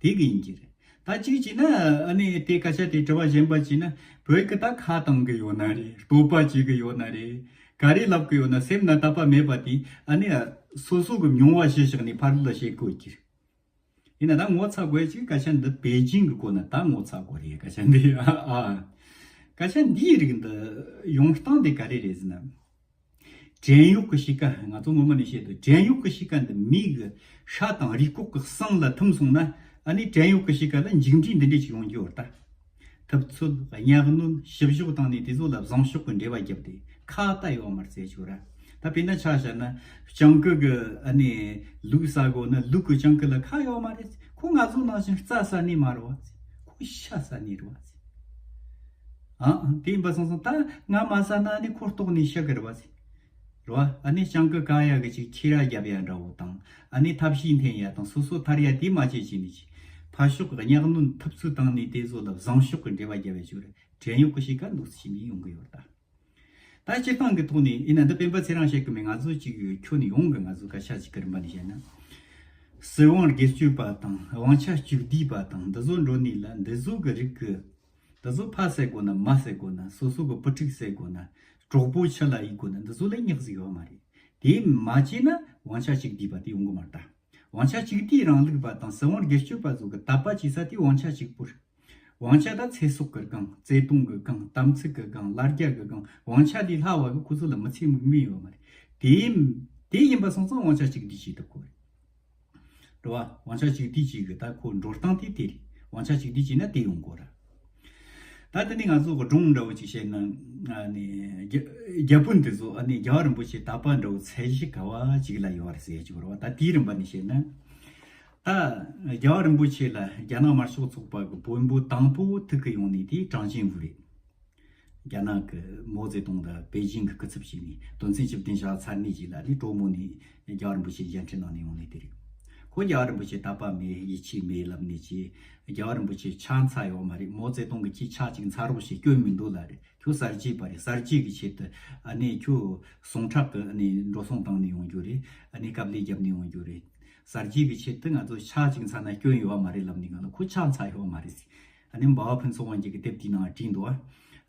དེ་གི་ཡིན་གྱི་རེད། ད་གཅིག་བྱས་ན་ཨ་ནི་དེ་སྐད་ཆ་དེ་དྲི་བ་གཞན་པ་བྱས་ན་བོད་ཀྱི་ད་ཁ་བཏང་གི་ཡོད་ན་རེད། བསྟོད་པ་བྱེད་གི་ཡོད་ན་རེད། ག་རེ་ལབ་གི་ཡོད་ན་སེམས་ན་དད་པ་མེད་པ་དེ་ཨ་ནི་སོ་སོ་གི་མྱོང་བ་གཞི་བཞག་ནས་ཕར་ལ་བཤད་དགོས་ཀྱི་རེད། ཡིན་ན་ད་ངོ་ཚ་དགོས་ཅིག་སྐད་ཆ་འདི་པེ་ཅིང་གི་སྐོར་ན་ད་ངོ་ཚ་དགོས་རེད། སྐད་ཆ་འདི་ཨ་ཨ་སྐད་ཆ་འདིའི་རིགས་འདི་ཡོང་སྟངས་དེ་ག་རེ་རེད་ཟེར་ན། བྲན་གཡོག་གི་གཤིས་ཀ། ང་ཚོ་སྔོན་མ་ནས་བཤད་དུས་བྲན་གཡོག་གི་གཤིས་ཀ་འདི་མི་གི་ཤ་དང་རུས་ཁོག་གི་གསང་ལ་ཐིམ་སོང་ན་ཨ་ནི་བྲན་གཡོག་གི་གཤིས་ཀ་ལ་འཇིགས་འདྲའི་འདི་འདྲས་ཅིག་ཡོང་རྒྱུ་ཡོད་ད། ཐུབ་ཚོད་གཉའ་གནོན་བཤུ་གཞོག་བཏང་ནས་དེ་ཚོ་ལ་བཟང་ཕྱོགས་ཀྱི་འབྲེལ་བ་བརྒྱབ་སྟེ་ཁ་ལྟ་ཡོད་མ་རེད་ཟེར་ཆོག་ར། ད་དཔེར་ན་ཆ་བཞག་ན་སྤྱང་ཀི་གི་ཨ་ནི་ལུག་ཟ་དགོས་ན་ལུག་གི་སྤྱང་ཀི་ལ་ཁ་ཡོད་མ་རེད། ཁོ་ང་ཚོ་ནང་བཞིན་རྩྭ་ཟ་ནི་མ་རེད་བ། ཁོ་ཤ་ཟ་ནི་རེད་བ། ཨང་། དེ་ཡིན་པ་སོང་ཙང་ད་ང་མ་ཟ་ན་ནི་ཁོ་ལྟོགས་ནས་ཤི་གི་རེད་བ་ཟེར། རེད་བ། ཨ་ནི་སྤྱང་ཀི་ཀ་ཡ་གི་ཅིག་ཁྱི་ར་རྒྱབ་ཡ་འདྲ་བོ་དང་ཨ་ནི་ཐབས་ཤེས་འཐེན་ཡ་དང་སོ་སོ་ཐར་ཡ་དེ་མ་བྱེད་ཅིག་ནི་ཅིག་ཕར་ཕྱོགས་ཀྱི་གཉའ་གནོན་ཐུབ་ཚོད་བཏང་ནས་དེ་ཚོ་ལ་བཟང་ཕྱོགས་ཀྱི་འབྲེལ་བ་རྒྱབ་ཡ་ཅིག་རེད། བྲན་གཡོག་གི་གཤིས་ཀ་འདུག་སེ་བྱས་ནས་ཡོང་གི་ཡོད་ད། ད་སྤྱིར་བཏང་གི་ཐོག་ནས་ཡིན་ན་འདི་སྤེན་པ་ཚེ་རིང་བཤད་གི་མེད། ང་ཚོ་ཅིག་ཁྱོན་ནས་ཡོང་གི་ང་ཚོ་སྐད་ཆ་ཅིག་གི་རིམ་པ་ནས་བཤད་ན། སྲིད་དབང་སྒེར་གཅོད་པ་དང་དབང་ཆ་གཅིག་བསྡུས་པ་དང་འདི་ཚོ་འགྲོ་ནས་ལ་འདི་ཚོ་གི་རིགས་གི་འདི་ཚོ་ཕ་ཟེར་དགོས་ན་མ་ཟེར་དགོས་ན་སོ་སོ་གི་བུ་ཕྲུག་ཟེར་དགོས་ན་གྲོགས་པོ་ཆི་ལ་ཡིན་དགོས་ན་འདི་ཚོ་ལ་ཉག་ཟིག་ཡོད་མ་རེད། དེ་མ་བྱས་ན་དབང་ཆ་གཅིག་བསྡུས་པ་དེ་ཡོང་གི་མ་རེད་ད། དབང་ཆ་གཅིག་བསྡུས་རིང་ལུགས་པ་དང་སྲིད་དབང་སྒེར་གཅོད་པ་ཚོ་གི་དད་པ་བྱེད་ས་དེ་དབང་ཆ་གཅིག་པུ་རེད། དབང་ཆ་ད་ཚེ་སྲོག་གི་སྒང་། བརྩེ་དུང་གི་སྒང་། དམ་ཚིག་གི་སྒང་། ལ་རྒྱ་གི་སྒང་། དབང་ཆ་ལས་སླ་བ་གི་ཁོ་ཚོ་ལ་མི་ཚེ་མིག་དམན་ཡོད་མ་རེད། དེ་དེ་ཡིན་པ་སོང་ཙང་དབང་ཆ་གཅིག་བསྡུས་བྱེད་ཐུབ་དགོས་རེད། རེད་བ། དབང་ཆ་གཅིག་བསྡུས་གཅིག་གི་ད་ཁོ་འགྲོ་སྟངས་དེ་དེ་རེད། དབང་ཆ་གཅིག་བསྡུས་བྱས་ན་དེ་ཡོང་དགོས་ར། ད་དེ་ནི་ང་ཚོ་གི་སྒྲུང་འདྲ་བོ་ཅིག་བཤད་ན། ཨ་ནི་རྒྱ་རྒྱ་དཔོན་དེ་ཚོ་ཨ་ནི་རྒྱལ་བ་རིན་པོ་ཆེ་དད་པ་འདྲ་བོ་ཚད་གཞི་ག་བ་ཅིག་ལ་ཡོད་རེད་ཟེར་གྱི་རེད་བ། ད་དེའི་རིམ་པ་ནས་བཤད་ན། ད་རྒྱལ་བ་རིན་པོ་ཆེ་ལ་རྒྱ་ནག་དམར་ཤོག་ཚོགས་པ་གི་དཔོན་པོ་དང་པོ་ཐུག་གི་ཡོང་ནི་དེ་ཀྲང་ཅིན་ཝུ་རེད། རྒྱ་ནག་གི་མའོ་ཙེ་ཏུང་དང་པེ་ཅིང་གི་སྐུ་ཚབ་བྱས་ནས་དོན་ཚན་བཅུ་བདུན་བཞག་ཚར་ནས་ཅིག་ལ་ལས་གྲོ་མོ་ནས་རྒྱལ་བ་རིན་པོ་ཆེ་མཇལ་འཕྲད་གནང་ནས་ཡོང་ནི་དེ་རེད། ཁོ་རྒྱལ་བ་རིན་པོ་ཆེ་དད་པ་མེད་ཡིད་ཆེས་མེད་ལབ་ནས་ཅིག་རྒྱལ་བ་རིན་པོ་ཆེ་ཕྱག་འཚལ་ཡོད་མ་རེད། མའོ་ཙེ་ཏུང་གི་ཁྱེད་ཕྱག་ཅིག་འཚལ་རོགས་ཞེས་སྐྱོན་མི་འདུག་ལ་རེད། ཁྱོད་གསར་བརྗེ་པ་རེད། གསར་བརྗེ་གི་ཆེད་དུ་ཨ་ནི་ཁྱོད་ཟུངས་ཁྲག་གི་ཨ་ནི་འགྲོ་སོང་བཏང་ནས་ཡོང་རྒྱུ་རེད། ཨ་ནི་དཀའ་ལས་བརྒྱབ་ནས་ཡོང་རྒྱུ་རེད། གསར་བརྗེ་གི་ཆེད་དུ་ང་ཚོ་ཕྱག་ཅིག་འཚལ་ན་སྐྱོན་ཡོད་མ་རེད་ལབ་ནས་གང་ལ་ཁོ་ཕྱག་འཚལ་ཡོད་མ་རེད་ཟེར། ཨ་ནི་འབའ་བ་ཕུན་ཚོགས་དབང་རྒྱལ་གྱི་དེབ་དེའི་ནང་བྲིས་འདུག་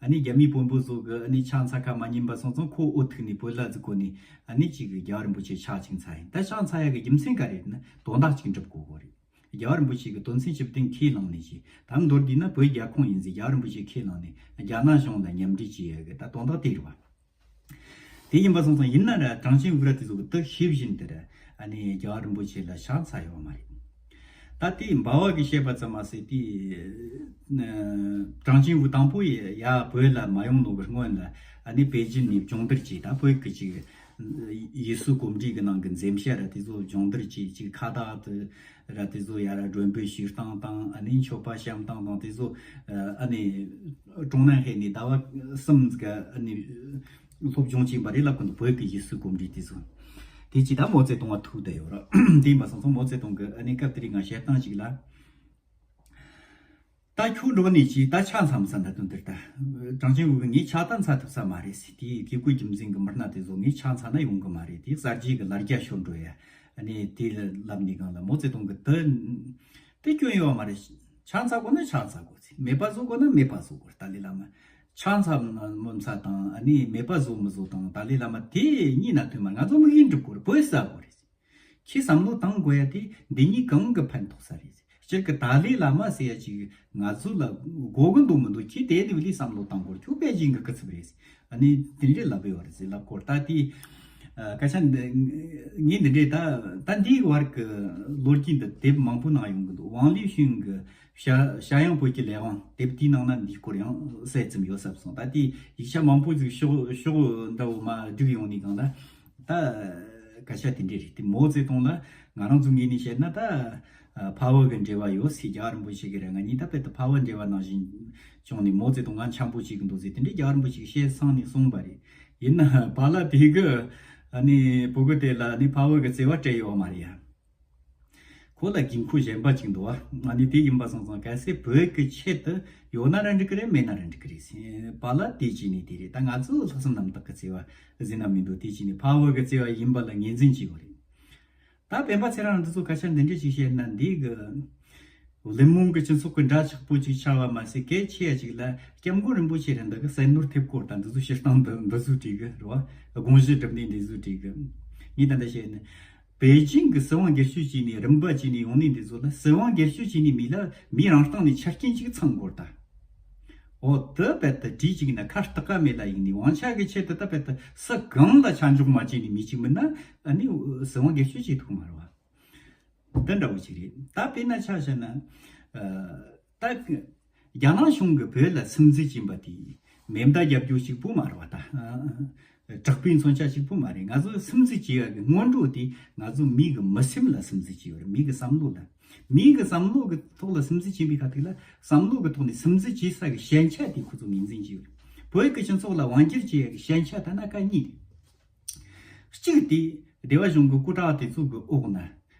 ཨ་ནི་རྒྱ་མིའི་དཔོན་པོ་ཚོ་གི་ཨ་ནི་ཕྱག་འཚལ་ཁ་མ་ཉན་པ་སོང་ཙང་ཁོ་འུ་ཐུག་ནས་བོད་ལྭ་ཟིག་གོན་ནས་ཨ་ནི་ཅིག་གི་རྒྱལ་བ་རིན་པོ་ཆེ་ཕྱག་ཅིག་འཚལ་ཡིན། ད་ཕྱག་འཚལ་ཡ་གི་རྒྱུ་མཚན་ག་རེ་རེད་ན་དོན་དག་ཅིག་འགྲུབ་དགོས་གོ་རེད། རྒྱལ་བ་རིན་པོ་ཆེ་གི་དོན་ཚན་བཅུ་བདུན་ཁས་བླངས་ནས་ཅིག་ད་མདོར་བསྡུས་ན་བོད་རྒྱལ་ཁོངས་ཡིན་ཟེར་རྒྱལ་བ་རིན་པོ་ཆེ་ཁས་བླངས་ནས་རྒྱ་ནག་གཞུང་ལ་མཉམ་འབྲེལ་བྱེད་ཡ་གི་ད་དོན་དག་དེ་རེད་བ། དེ་ཡིན་པ་སོང་ཙང་ཡིན་ན་ར་ཀྲང་ཅིན་ཝུ་ར་དེ་ཚོ་གི་དུ་ཤེས་བཞིན་དུ་ར་ཨ་ནི་རྒྱལ་བ་རིན་པོ་ཆེ་ལ་ཕྱག་འཚལ་ཡོད་མ་རེད། ད་དེ་འབའ་བ་གི་བཤད་པ་ཙམ་མ་ཟད་དེ་ཀྲང་ཅིན་ཝུ་དང་པོ་ཡ་བོད་ལ་མ་ཡོང་ནོ་གི་སྔོན་ལ་ཨ་ནི་པེ་ཅིན་ནས་སྦྱོང་བརྡར་བྱས། ད་བོད་ཀྱི་ཅིག་ཡུལ་སྲོལ་གོམས་འདྲིས་ཀྱི་ནང་གི་འཛེམ་བྱ་ར་དེ་ཚོ་སྦྱོང་བརྡར་བྱས། ཅིག་ཁ་བཏགས་དུ་ར་དེ་ཚོ་ཡ་ར་མགྲོན་འབོད་ཞུ་སྟངས་དང་ཨ་ནི་མཆོད་པ་བཤམས་སྟངས་དང་དེ་ཚོ་ཨ་ནི་ཀྲུང་ནན་ཧེ་ནས་ཟླ་བ་གསུམ་ག་ཨ་ནི་སློབ་སྦྱོང་བྱས་པ་རེད་ལབ་གི་འདུག་བོད་ཀྱི་ཡུལ་སྲོལ་གོམས་འདྲིས་དེ་ཚོ་དེ་ཅི་ད་མའོ་ཙེ་ཏུང་བ་ཐུག་བསྡད་ཡོད་ར། དེ་ཡིན་པ་སོང་ཙང་མའོ་ཙེ་ཏུང་གི་ཨ་ནི་སྐབས་དེ་རིང་ང་བཤད་སྟངས་ཅིག་ལ། ད་ཁྱོད་འགྲོ་ནས་ཅི་ད་ཆ་མཚམས་ས་འདི་དོན་དེར་ད། གྲངས་ཅན་བུ་གི་ངས་ཆ་ད་མཚམས་ཐུབ་ས་མ་རེད་ཟེར། དེའི་བཀས་བཀོད་རྒྱུད་འཛིན་གི་མི་སྣ་དེ་ཚོ་ངས་ཆ་མཚམས་ན་ཡོང་གི་མ་རེད། དེ་གསར་བརྗེ་གི་ལར་རྒྱ་ཤོར་འགྲོ་ཡ། ཨ་ནི་དེ་ལབ་ནས་གང་ལ་མའོ་ཙེ་ཏུང་གི་དེ་དེ་སྐྱོན་ཡོད་མ་རེད། ཆ་མཚམས་དགོས་ན་ཆ་མཚམས་དགོས་ཟེར། མེད་པ་བཟོ་དགོས་ན་མེད་པ་བཟོ་དགོས། ཏཱ་ལའི་བླ་མ་ཆ་མཚམས་མི་མཚམས་དང་ཨ་ནི་མེད་པ་བཟོ་མི་བཟོ་དང་ཏཱ་ལའི་བླ་མ་དེ་གཉིས་ན་མཐུན་མ། ང་ཚོ་དམིགས་ཡུལ་འགྲུབ་དགོས་རེད། བོད་ས་དགོས་རེད། ཁྱེད་བསམ་བློ་བཏང་དགོས་ཡ་དེ་འདི་གཉིས་གང་གི་ཕན་ཐོགས་ས་རེད། སྤྱིར་གི་ཏཱ་ལའི་བླ་མ་ཟེར་ཡ་ཅིག་ང་ཚོ་ལ་དགོས་གི་འདུག་མི་འདུག་ཁྱེད་དེ་དེ་བ་ལས་བསམ་བློ་བཏང་དགོས། ཁྱོད་པེ་ཅིང་གི་སྐུ་ཚབ་རེད། ཨ་ནི་དེ་འདྲས་ལབ་ཡོད་རེད་ཟེར་ལབ་སྐོར་ད་དེ་སྐད་ཆ་འདི་ངས་འདི་འདྲས་ད་ད་འདིའི་བར་གི་ལོ་རྒྱུས་འདི་དེབ་མང་པོ་ནང་ཡོང་གི་འདུག་ཝང་ལི་ཤུན་གི་ཞྭ་ཞྭ་ཡང་བོད་ཀྱི་ལས་དབང་དེབ་དེའི་ནང་ན་འདིའི་སྐོར་ཡང་གསལ་ཙམ་ཡོད་ཟབ་སོང་། ད་དེ་ཡིག་ཆ་མང་པོ་ཟིག་ཤོག་ཤོག་འདྲ་བོ་མ་བསྒྲིགས་ཡོང་ནས་གང་ལ། ད་སྐད་ཆ་དེ་འདྲས་རེད། དེ་མའོ་ཙེ་ཏུང་ལ་ང་རང་ཚོ་ངོས་ནས་བཤད་ན་ད་ཕ་བོད་གི་འབྲེལ་བ་ཡོད་ཟེར། རྒྱལ་བ་རིན་པོ་ཆེ་གི་རེད། ང་གཉིས་ད་དཔེ་ད་ཕ་བོད་འབྲེལ་བ་ནང་བཞིན་བྱུང་ནས་མའོ་ཙེ་ཏུང་ང་འཆམ་པོ་བྱེད་གི་འདུག་ཟེར། དེ་འདྲས་རྒྱལ་བ་རིན་པོ་ཆེ་གི་བཤད་སོང་ནས་གསུངས་པ་རེད། ཡིན་ན་པཱ་ལགས་དེ་གི་ཨ་ནི་བུ་གུ་དེ་ལ་ཨ་ནི་ཕ་བོད་གི་བརྩེ་བ་སྤྲད་ཡོད་མ་རེད་ཡ། ཁོ་ལ་དགོས་མཁོ་གཞན་པ་ཅིག་འདུག་བ། ཨ་ནི་དེ་ཡིན་པ་སོང་ཙང་གལ་སྲིད་བོད་ཀྱི་ཆེད་དུ་ཡོད་ན་ར་འགྲིག་གི་རེད། མེད་ན་ར་འགྲིག་གི་རེད་ཟེར། པཱ་ལགས་དེ་བྱས་ནས་དེ་རེད། ད་ང་ཚོ་ལྷག་བསམ་རྣམ་དག་གི་བརྩེ་བ་ཟིན་ན་མི་འདུག་དེ་བྱས་ནས་ཕ་བོད་ཀྱི་བརྩེ་བ་ཡིན་པ་ལ་ངོས་འཛིན་བྱེད་དགོས་རེད། ད་སྤེན་པ་ཚེ་རིང་འདི་ཚོ་སྐད་ཆ་འདི་འདྲ་ཅིག་བཤད་ན་འདི་གི་གླེང་མོལ་གི་སྤྱི་ཚོགས་ཀྱི་འདྲ་ཆགས་པོ་ཅིག་ཆགས་པ་མ་ཟད། གལ་ཆེ་ཡ་ཅིག་ལ་སྐྱབས་མགོན་རིན་པོ་ཆེ་རེད། འདི་གི་གསལ་ནོར་ཐེབས་སྐོར་དང་འདི་ཚོ་སྤྱིར་བཏང་འདི་འདི་ཚོ་བྲིས་གི་རེད་བ། དགོངས་གཞི་སྒྲུབ་ནས་འདི་ཚོ་བྲིས་གི། ངས་ད་ལྟ་བཤད་ནི། པེ་ཅིང་གི་སྲིད་དབང་སྒེར་གཅོད་བྱས་ནས་རིམ་པ་བྱས་ནས་ཡོང་ནས་འདི་ཚོ་ལ་སྲིད་དབང་སྒེར་གཅོད་བྱས་ནས་མི་ལ་མི་རང་སྟེང་ནས་ཆ་རྐྱེན་ཅིག་ཚང་དགོས་ད། འོ་དེ་རྦད་དེ་བྲིས་ཅིག་ན་ཁ་བཏགས་ཀ་མེད་ལ་ཡིན་ནས་དབང་ཆ་གི་ཆེད་དུ་ད་རྦད་དེ་སུ་གང་ལ་ཆ་འཇོག་མ་བྱས་ནས་མི་གཅིག་མིན་ན་ཨ་ནི་སྲིད་དབང་སྒེར་གཅོད་བྱེད་ཐུབ་མ་རེད་བ། འདི་འདྲ་བོ་ཅིག་རེད། ད་དཔེར་ན་ཆ་བཞག་ན་ད་རྒྱ་ནག་གཞུང་གིས་བོད་ལ་སིམ་འཛུལ་བྱིན་པ་དེ་མེ་མདའ་རྒྱབ་རྒྱུ་གཅིག་པུ་མ་རེད་བ། ད་དྲག་པོའི་མཚོན་ཆ་གཅིག་པུ་མ་རེད། ང་ཚོ་སིམ་འཛུལ་བྱེད་ཡག་གི་སྔོན་འགྲོ་དེ་ང་ཚོ་མི་གི་མི་སེམས་ལ་སིམ་འཛུལ་བྱས་ཡོད་རེད། མི་གི་བསམ་བློ་ལ། མི་གི་བསམ་བློ་གི་ཐོག་ལ་སིམ་འཛུལ་བྱེད་པའི་ཁ་ཐུག་ལ་བསམ་བློ་གི་ཐོག་ནས་སིམ་འཛུལ་བྱེད་ས་གི་ཞན་ཆ་དེ་ཁོ་ཚོ་ངོས་འཛིན་བྱས་ཡོད་རེད། བོད་ཀྱི་སྤྱི་ཚོགས་ལ་དབང་སྒྱུར་བྱེད་ཡག་གི་ཞན་ཆ་ད་ན་ཀ་གཉིས་རེད། གཅིག་དེ་སྡེ་བ་གཞུང་གི་སྐུ་དྲག་དེ་ཚོ་གི་འོག་ན་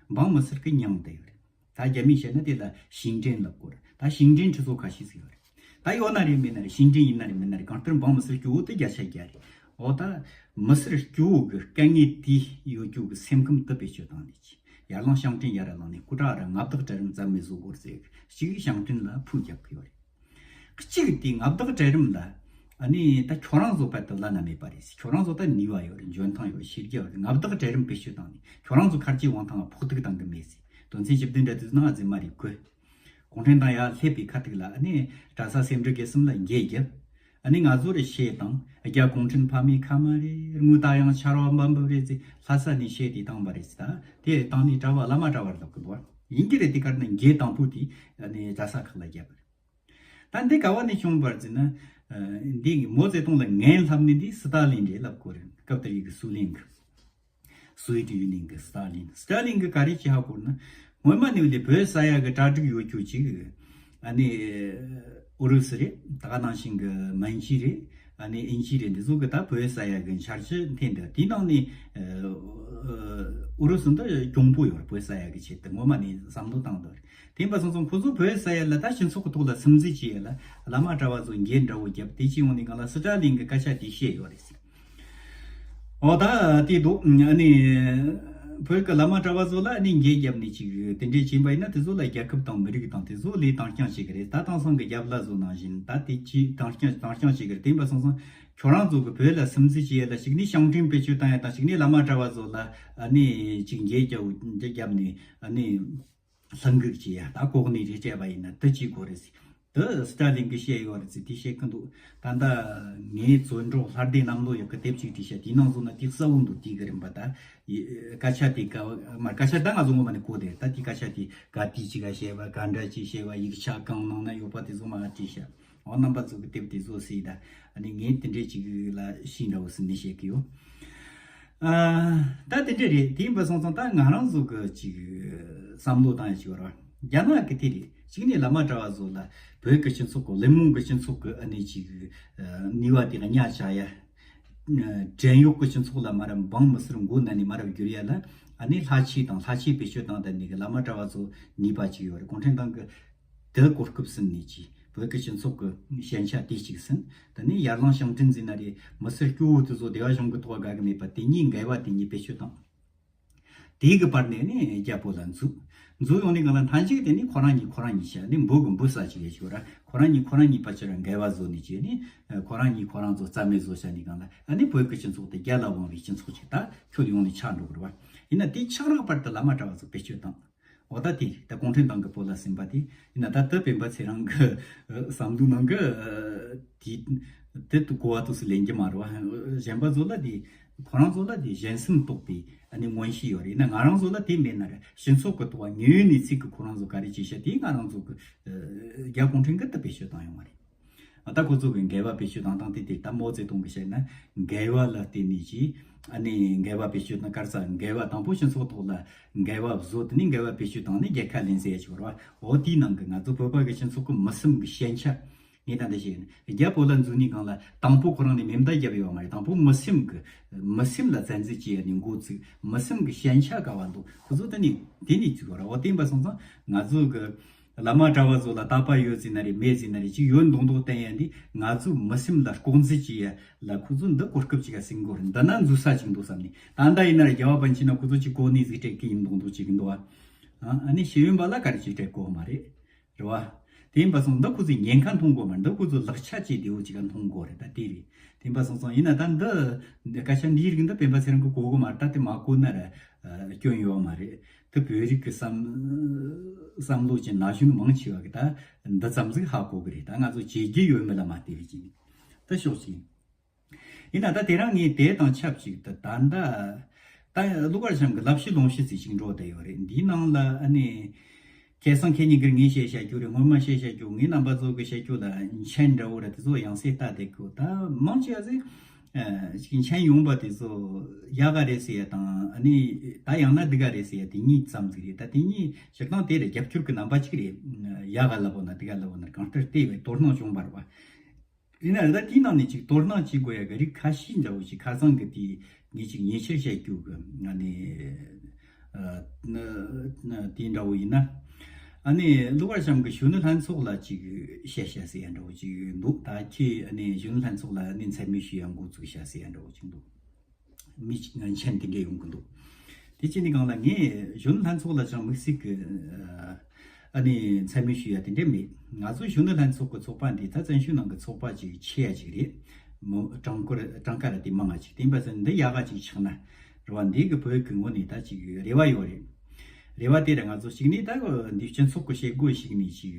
འབངས་མི་སེར་གི་མྱིང་བཏགས་ཡོད་རེད། ད་རྒྱ་མིས་བཤད་ན་དེ་ལ་ཞིང་བྲན་ལབ་དགོས་རེད། ད་ཞིང་བྲན་ཁྲི་ཚོ་ཁ་ཤས་ཟིག་ཡོད་རེད། ད་ཡོད་ན་རེད་མེད་ན་རེད། ཞིང་བྲན་ཡིན་ན་རེད་མིན་ན་རེད། གང་ལྟར་འབངས་མི་སེར་སྐྱོ་བོ་དེ་བརྒྱ་ཆ་བརྒྱ་རེད། འོ་ད་མི་སེར་སྐྱོ་བོ་གི་དཀའ་ངལ་དེ་ཡོད་རྒྱུ་གི་སེམས་ཁམས་དེ་བེད་སྤྱོད་བཏང་ནས་ཀྱི་ཡར་ལངས་ཞིང་བྲན་ཡར་ལངས་ནས་སྐུ་དྲག་ར་མངའ་བདག་གྲལ་རིམ་རྩ་མེད་བཟོ་དགོས་རེད་ཟེར། གཅིག་ཞིང་བྲན་ལ་ཕུགས་རྒྱབ་གི་ཡོད་རེད། གཅིག་དེ་མངའ་བདག་གྲལ་རིམ་ལ་ཨ་ནི་ད་ཁྱོད་རང་ཚོ་བར་དུ་བླ་ན་མེད་པ་རེད་ཟེར། ཁྱོད་རང་ཚོ་ད་ནུས་པ་ཡོད་རེད། འཇོན་ཐང་ཡོད་རེད། ཤེས་རྒྱ་ཡོད་རེད། མངའ་བདག་གྲལ་རིམ་བེད་སྤྱོད་བཏང་ནས་ཁྱོད་རང་ཚོ་ཁ་རྗེ་དབང་ཐང་ལ་ཕོག་ཐུག་བཏང་གི་མེད་ཟེར། དོན་ཚན་བཅུ་བདུན་འདྲ་དེ་ཚོ་ནང་རྫུན་མ་རེད་གོ། གུང་ཁྲན་ཏང་ཡར་སླེབས་པའི་ཁ་ཐུག་ལ་ཨ་ནི་གྲྭ་ས་སེ་འབྲུ་དགེ་གསུམ་ལ་འགྱེད་རྒྱབ། ཨ་ནི་ང་ཚོ་རེ་བཤད་དང་རྒྱ་གུང་ཁྲན་ཕ་མའི་ཁ་མ་རེད། དངུལ་ད་ཡང་ཆར་བ་འབབ་འབབ་རེད་ཟེར་ལྷ་ས་ནས་བཤད་དེ་བཏང་པ་རེད་ཟེར། ད་དེ་བཏང་ནས་གྲྭ་པ་བླ་མ་གྲྭ་པ་ལབ་གི་འདུག་བ། ཡིན་གྱི་རེད། དེ་གར་ནས་འགྱེད་དང་པོ་དེ་ཨ་ནི་གྲྭ་ས་ཁག་ལ་བརྒྱབ་པ་རེད། ད་འདི་ག་བ་ནས་བྱུང་བར་ཟེར་ན། ཨ་འདི་མའོ་ཙེ་ཏུང་ལ་ངན་ལབ་ནི་འདི་སི་ཏཱ་ལིན་རེད་ལབ་དགོས་རེད། སྐབས་དེར་ཡི་གི་སུའུ་ལིན་གི། སུའེ་ཏི་ཡུ་ནིན་གི་སི་ཏཱ་ལིན། སི་ཏཱ་ལིན་གི་ག་རེ་བྱེད་ཧ་གོ་ན། སྔོན་མ་ནས་ལས་བོད་ས་ཡ་གི་གྲ་སྒྲིག་ཡོད་རྒྱུ་ཅིག་ཨ་ནི་ཨུ་རུ་སུ་རེད། ད་ག་ནང་བཞིན་གི་མན་ཇུ་རེད། ཨ་ནི་དབྱིན་ཇི་རེད། འདི་ཚོ་གི་ད་བོད་ས་ཡ་གི་འཆར་གཞི་འཐེན་འདི་དེའི་ནང་ནས་ཨུ་རུ་སུ་འདི་གྱོང་པོ་ཡོད་རེད། བོད་ས་ཡ་གི་ཆེད་དུ་སྔོན་མ་ནས་བསམ་བློ་བཏང་འདུག་རེད། དེ་ཡིན་པ་སོང་ཙང་ཁོ་ཚོ་བོད་ས་ཡ་ལ་ད་སྤྱི་ཚོགས་ཀྱི་ཐོག་ལ་སིམ་འཛུལ་བྱེད་ཡ་ལ་བླ་མ་གྲྭ་པ་ཚོ་འགྱེད་འདྲ་བོ་བརྒྱབ། དེ་ཅི་ཡོང་ནས་གང་ལ་སི་ཏཱ་ལིན་གི་སྐད་ཆ་དེ་བཤད་ཡོད་རེད་ཟེར། འོ་ད་དེ་འདུག་ཨ་ནི་བོད་ཀྱི་བླ་མ་གྲྭ་པ་ཚོ་ལ་ཨ་ནི་འགྱེད་བརྒྱབ་ནས་ཅིག་དེ་འདྲས་བྱིན་པ་ཡིན་ན་དེ་ཚོ་ལ་རྒྱལ་ཁབ་དང་མི་རིགས་དང་དེ་ཚོ་ལས་དྭངས་ཤིང་བྱེད་ཀྱི་རེད། ད་དེང་སང་གི་རྒྱབ་ལ་བཟོ་ནང་བཞིན་ད་དེ་ཅིག་དྭངས་ཤིང་དྭངས་ཤིང་བྱེད་ཀྱི་རེད། དེ་ཡིན་པ་སོང་ཙང་ཁྱོད་རང་ཚོ་གི་བོད་ལ་སིམ་འཛུལ་བྱེད་ཡ་ལ་གཅིག་ནི་ཞིང་བྲན་བེད་སྤྱོད་བཏང་ཡ་དང་གཅིག་ནི་བླ་མ་གྲྭ་པ་ཚོ་ལ་ཨ་ནི་ཅིག་འགྱེད་བརྒྱབ་བརྒྱབ་ནས་ཨ་ནི། ལྷུན་གུག་ཅིག་ཡ་ད་ལྐོག་ནས་རེ་སྤྲད་པ་ཡིན་ན་དེ་ཅིག་དགོས་རེད་ཟེར། དེ་སི་ཏཱ་ལིན་གྱིས་བཤད་ཡོད་རེད་ཟེར་དེ་བཤད་ཀྱི་འདུག་ད་ལྟ་ངའི་བཙོན་གྲོགས་ལྷ་སྡེ་གནམ་ལོ་ཡག་གི་དེབ་ཅིག་བྲིས་ཤག་དེའི་ནང་བཟོ་ན་དེ་གསལ་བོ་འདུག་དེ་གི་རིམ་པ་ད་ཡི་སྐད་ཆ་དེ་ག་མ་སྐད་ཆ་ད་ང་ཚོ་ངོ་མ་ནས་གོ་དེ་ད་དེ་སྐད་ཆ་དེ་ག་དུས་ཅིག་ག་བཤད་པ་ག་འདྲ་ཅིག་བཤད་པ་ཡིག་ཆ་གང་ནང་ན་ཡོད་པ་དེ་ཚོ་མ་བྲིས་ཤག་འོ་རྣམ་པ་ཚོ་གི་དེབ་དེ་ཚོ་གཟིགས་ད། ཨ་ནི་ངས་དེ་འདྲས་ཅིག་ལ་ཤིང་འདྲ་བོ་ཟིན་ནས་བཤད་གི་ཡོད། ཨ་ད་དེ་འདྲས་རེད། དེ་ཡིན་པ་སོང་ཙང་ད་ང་རང་ཚོ་གི་ཅིག་བསམ་བློ་བཏང་ཡ་ཅིག་ཡོད་རེད་བ། རྒྱ་ནག་གི་དེ་རེད། གཅིག་ནས་བླ་མ་གྲྭ་པ་ཚོ་ལ་བོད་ཀྱི་སྤྱི་ཚོགས་ཀྱི་གླེང་མོལ་གྱི་སྤྱི་ཚོགས་ཀྱི་ཨ་ནི་ཅིག་ནུས་པ་དེ་ག་ཉག་ཆག་ཡ། བྲན་གཡོག་གི་སྤྱི་ཚོགས་ལ་མ་རབས་འབངས་མི་སེར་མགོ་ན་ནས་མ་རབས་བསྒྱུར་ཡ་ལ་ཨ་ནི་ལྷ་ཆས་དང་ལྷ་ཆས་བེད་སྤྱོད་བཏང་ད་ནི་གི་བླ་མ་གྲྭ་པ་ཚོ་ནུས་པ་ཅིག་ཡོད་རེད། གུང་ཁྲན་ཏང་གི་དེ་གོ་སྐབས་ཟིན་ནས་ཀྱིས་བོད་ཀྱི་སྤྱི་ཚོགས་ཀྱི་ཞན་ཆ་དེ་གཅིག་ཟིན། དེ་ནས་ཡར་ལངས་ཞིང་བྲན་ཟེར་ན་རེད། མི་སེར་སྐྱོ་བོ་དེ་ཚོ་བདེ་བ་གཞུང་གི་ཐོག་དགའ་གི་མེད་པ་དེ་གཉིས་འགལ་བ་དེ་གཉིས་བེད་སྤྱོད་བཏང་། དེའི་གི་བར་ནས་ནི་རྒྱ་བོད་ལ་འཛུགས། འཛུགས་ཡོང་ནས་གང་ལ་མཐའ་མཇུག་དེ་ནི་ཁོ་རང་གཉིས་ཁོ་རང་གཉིས་བྱས་ནི་འབུ་གི་འབུ་ས་ཅིག་ཡེ་ཅིག་ར། ཁོ་རང་གཉིས་ཁོ་རང་གཉིས་བར་ཆ་ར་འགལ་བ་བཟོ་ནས་བྱས་ནི་ཁོ་རང་གཉིས་ཁོ་རང་ཚོ་རྩ་མེད་བཟོ་བྱ་ནས་གང་ལ་ཨ་ནི་བོད་ཀྱི་སྤྱི་ཚོགས་དེ་རྒྱ་ལ་དབང་བའི་སྤྱི་ཚོགས་ཅིག་ད་ཁྱོད་ཡོང་ནས་ཆགས་འགྲོ་གི་རེད་བ། ཡིན་ན་དེ་ཆགས་རག་བར་དུ་བླ་མ་གྲྭ་བ་ཚོ་བེད་སྤྱོད་བཏང་། འོ་ད་དེ་ད་གུང་ཁྲན་ཏང་གི་བོད་ལ་ཟིན་པ་དེ་ཡིན་ན་ད་ལྟ་སྤེན་པ་ཚེ་རིང་གི་བསམ་བློའི་ནང་གི་དེ་དེ་ཏུ་གོ་བ་ཏུ་སུ་ལེན་གྱི་མ་རེད་བ། གཞན་པ་ཚོ་ལ་དེ་ཁོ་རང་ཚོ་ལ་དེ་གཞན་སེམས་རྟོགས་པའི་ཨ་ནི་མངོན་ཤེས་ཡོད་རེད་ན། ང་རང་ཚོ་ལ་དེ་མེད་ན་ར་སྤྱི་ཚོགས་ཀྱི་ཐོག་ཉེ་བའི་གནས་ཚུལ་གྱི་ཁོ་རང་ཚོ་ག་རེ་བྱེད་ཤ་དེ་ང་རང་ཚོ་གི་རྒྱ་གུང་ཁྲན་གི་ད་བེད་སྤྱོད་བཏང་ཡོང་བ་རེད། ད་ཁོ་ཚོ་གི་འགལ་བ་བེད་སྤྱོད་བཏང་སྟངས་དེ་དེ་ལྟ་མའོ་ཙེ་ཏུང་གིས་བཤད་ན་འགལ་བ་ལ་བརྟེན་ནས་ཀྱིས་ཨ་ནི་འགལ་བ་བེད་སྤྱོད་བཏང་། ག་རེ་ཟེར། འགལ་བ་དང་པོ་སྤྱི་ཚོགས་ཐོག་ལ་འགལ་བ་བཟོ། དེ་ནས་འགལ་བ་བེད་སྤྱོད་བཏང་ནས་རྒྱལ་ཁ་ལེན་ཟེར་ཡ་ཅིག་ཡོད་རེད་བ། འོ་དེའི་ནང་གི་ང་ཚོ་བོད་པ་གི་སྤྱི་ཚོགས་ཀྱི་མི་སེམས་ཀྱི་ཞན་ཆ་ངས་ད་ལྟ་བཤད་ཡིན། རྒྱ་བོད་ལ་འཛུལ་ནས་གང་ལ་དང་པོ་ཁོ་རང་ནས་མེ་མདའ་བརྒྱབ་ཡོད་མ་རེད། དང་པོ་མི་སེམས་ཀྱི་མི་སེམས་ལ་བཙན་འཛུལ་བྱེད་ཡ་ནས་འགོ་བཙུགས། མི་སེམས་ཀྱི་ཞན་ཆ་ག་བ་འདུག་ཁོ་ཚོ་དེ་ནས་དེ་ནས་བཙུགས་པ་རེད། འོ་དེ་ཡིན་པ་སོང་ཙང་ང་ཚོ་གི་བླ་མ་གྲྭ་བ་ཚོ་ལ་དད་པ་ཡོད་ཟེར་ན་རེད། མེད་ཟེར་ན་རེད། ཅིག་ཡོད་མདོག་མདོག་བསྟན་ཡ་འདི་ང་ཚོའི་མི་སེམས་ལ་ལྐོག་འཛུལ་བྱེད་ཡ་ལ་ཁོ་ཚོ་འདི་གོ་སྐབས་ཅིག་ག་ཟིན་དགོས་རེད། འདི་ན་འཛུལ་ས་ཅིག་འདུག་བསམ་ནས། ད་ལྟ་ཡིན་ན་ར་རྒྱལ་བ་པཎ་ཆེན་ན་ཁོ་ཚོ་ཅིག་གོ་གནས་ཟིག་སྤྲད་གི་ཡིན་མདོག་མདོག་ཅིག་གི་འདུག་ཨ། ཨ་ནི་ཤེས་ཡོན་པ་ལ་ག་རེ་ཅིག་སྤྲད་གོ་མ་རེད། རེད་བ། དེ་ཡིན་པ་སོང་འདི་ཁོ་ཚོས་ཉེན་ཁ་མཐོང་དགོས་མ་རེད། འདི་ཁོ་ཚོ་ལག་ཆ་ཅིག་བདེ་བོ་ཅིག་ག་མཐོང་དགོས་རེད། ད་དེ་རེད། དེ་ཡིན་པ་སོང་ཙང་ཡིན་ན་ད་འདི་འདི་སྐད་ཆ་འདིའི་རིགས་འདི་སྤེན་པ་ཚེ་རིང་གི་གོ་གི་མ་རེད། ད་དེ་མ་གོ་ན་ར་སྐྱོན་ཡོད་མ་རེད། དེ་བོད་རིགས་ཀྱི་བསམ་བསམ་བློ་ཅན་ན་གཞོན་མང་ཆེ་བ་གི་ད་འདི་ཙམ་ཟིག་ཧ་གོ་གི་རེད། ད་ང་ཚོ་བྱེད་རྒྱུ་ཡོད་མེད་ལ་མ་ལྟོས་པའི་ཅིག་ད་ཕྱོགས་ཅིག་ཡིན་ན་ད་དེ་རིང་ངས་དེ་དང་ཆབས་ཅིག་ཏུ་ད་ལྟ་ད་ཀླུ་མཁར་བྱམས་ཀྱི་ལབ་ཞི་ལུང་ཞི་ཟེར་ཞིག་འགྲོ་བསྡད་ཡོད་རེད། འདིའི་ནང་ལ་ཨ་ནི་ཁ་སང་ཁ་ཉིན་དཀར་ངས་བཤད་བྱ་རྒྱུ་རེད། སྔོན་མ་བཤད་བྱ་རྒྱུ་ངས་རྣམ་པ་ཚོ་གི་བཤད་རྒྱུ་ལ་མཆན་འདྲ་བོ་ར་དེ་ཚོ་ཡང་སེ་ལྟ་བསྡད་དགོས། ད་མང་ཆེ་བ་ཟིག་ཅིག་མཆན་ཡོང་པ་དེ་ཚོ་ཡག་ག་རེད་ཟེར་ཡ་དང་། ཨ་ནི་ད་ཡང་ན་འདི་ག་རེད་ཟེར་ཡ་དེ་གཉིས་ཙམ་ཟིག་རེད། ད་དེ་གཉིས་སྤྱིར་བཏང་དེ་རེད། རྒྱབ་སྐྱོར་གི་རྣམ་པ་གཅིག་རེད། ཡག་ག་ལབ་བོ་ན་འདི་ག་ལབ་བོ་ན་གང་ལྟར་དེ་བས་དོ་སྣང་བྱུང་བ་རེད་བ། ཡིན་ན་ད་དེའི་ནང་ནས་ཅིག་དོ་སྣང་བྱེད་དགོས་ཡ་གི་རིགས་ཁ་ཤས་འདྲ་བོ་ཅིག་ཁ་སང་གི་དེ་ངས་ཅིག་ཉེ་ཆར་བཤད་རྒྱུ་གི་ཨ་ནི་ཨ་ན་ན་དེ་འདྲ་བོ་ཡིན་ན། ཨ་ནི་ཀླུ་མཁར་བྱམས་ཀྱི་གཞོན་ནུ་ལྷན་ཚོགས་ལ་ཅིག་བཤད་བཤད་ཟེར་ཡ་འདྲ་བོ་ཅིག་འདུག་ད་ཁྱེད་ཨ་ནི་གཞོན་ནུ་ལྷན་ཚོགས་ལ་ཨ་ནི་མཚན་སྨད་ཞུ་ཡ་འགོ་བཙུགས་བཤད་ཟེར་ཡ་འདྲ་བོ་ཅིག་འདུག་མི་གཅིག་ང་མཆན་དེ་འདྲ་ཡོང་གི་འདུག་དེ་བྱས་ནས་གང་ལ་ངས་གཞོན་ནུ་ལྷན་ཚོགས་ལ་ཅང་དམིགས་བསལ་གྱི་ཨ་ནི་མཚན་སྨད་ཞུ་ཡ་དེ་འདྲ་མེད། ང་ཚོ་གཞོན་ནུ་ལྷན་ཚོགས་ཀྱི་ཚོགས་པ་འདི་ད་བཙན་བྱོལ་ནང་གི་ཚོགས་པ་ཅིག་ཆེ་ཡ་ཅིག་རེད། མོ་གྲངས་སྐོར་གྲངས་ཀ་ར་དེ་མང་ང་ཅིག་དེ་འབའ་ཚོ་འདི་ཡག་ག་ཅིག་ཆགས་ན་རེ་བ་འདི་གི་བོད་ཀྱི་ངོས་ནས་ད་ཅིག་རེ་བ་ཡོད་རེད། རེ་བ་དེ་ར་ང་ཚོ་གཅིག་ནས་ད་འདི་སྤྱི་ཚོགས་ཀྱི་བྱེད་སྒོ་ཞིག་ནས་ཅིག་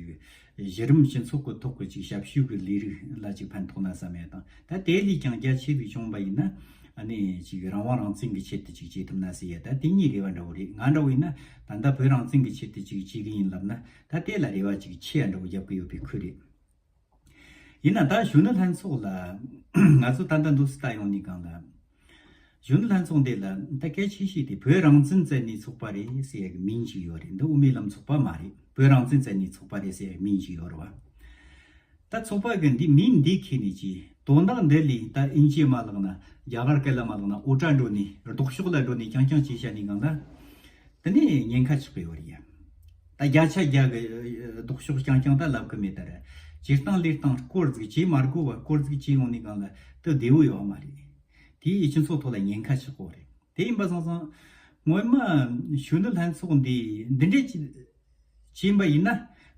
གཞི་རིམ་སྤྱི་ཚོགས་ཀྱི་ཐོག་གི་ཅིག་ཞབས་ཞུ་གི་ལས་རིགས་ལ་ཅིག་ཕན་ཐོགས་ན་བསམ་ཡ་དང་། ད་དེ་ལས་ཀྱང་རྒྱ་ཆེ་རིགས་བྱུང་བ་ཡིན་ན་ཨ་ནི་ཅིག་རང་དབང་རང་བཙན་གྱི་ཆེད་དུ་ཅིག་བྱེད་ཐུབ་ན་ཟེར་ཡ་ད་དེ་གཉིས་རེ་བ་འདྲ་བོ་རེད། ང་འདྲ་བོ་ཡིན་ན་ད་ལྟ་བོད་རང་བཙན་གྱི་ཆེད་དུ་ཅིག་བྱེད་གི་ཡིན་ལབ་ན་ད་དེ་ལ་རེ་བ་ཅིག་ཆེ་ཡ་འདྲ་བོ་རྒྱབ་གི་ཡོད་པའི་ཁུལ་རེད། ཡིན་ན་ད་གཞོན་ནུ་ལྷན་ཚོགས་ལ་ང་ཚོ་ད་ལྟ་འདུག་སེ་ལྟ་ཡོང་ནས་གང་ལ། གཞོན་ནུ་ལྷན་ཚོགས་འདི་ལ་ད་གལ་ཆེ་ཤོས་དེ་བོད་རང་བཙན་བཙན་གནས་ཚོགས་པ་རེད་ཟེར་ཡག་མིང་ཅིག་ཡོད་རེད། འདི་དབུ་མའི་ལམ་ཚོགས་པ་མ་རེད། བོད་རང་བཙན་བཙན་གནས་ཚོགས་པ་རེད་ཟེར་ཡག་མིང་ཅིག་ཡོད་རེད་བ། ད་ཚོགས་པ་གི་འདི་མིང་འདི་ཁྱེར་ནས་ཀྱི་དོན་དག་འདི་ལས་ད་ཨིན་ཇི་མ་ལག་ན་རྒྱ་གར་སྐད་ལ་མ་ལག་ན་ཨོ་ཊ་འགྲོ་ནས་ལྡོག་ཕྱོགས་ལ་འགྲོ་ནས་རྐྱང་རྐྱང་བྱས་བྱ་ནས་གང་ལ། དེ་ནས་ཉེན་ཁ་ཆགས་པའི་བར་ཡ། ད་བརྒྱ་ཆ་བརྒྱ་གི་ལྡོག་ཕྱོགས་རྐྱང་རྐྱང་ད་ལབ་གི་མེད་ད་ར། བྱེད་སྟངས་ལས་སྟངས་སྐོར་ཟིག་བྱེད་མ་དགོས་པ་སྐོར་ཟིག་བྱེད་ཡོང་ནས་གང་ལ་དེ་བདེ་བོ་ཡོད་མ་རེད། དེ་ཡི་སྤྱི་ཚོགས་ཐོག་ལ་ཉེན་ཁ་ཆགས་གོ་རེད། དེ་ཡིན་པ་སོང་ཙང་སྔོན་མ་གཞོན་ནུ་ལྷན་ཚོགས་འདི་འདི་འདྲས་ཅིག་བྱས་པ་ཡིན་ན་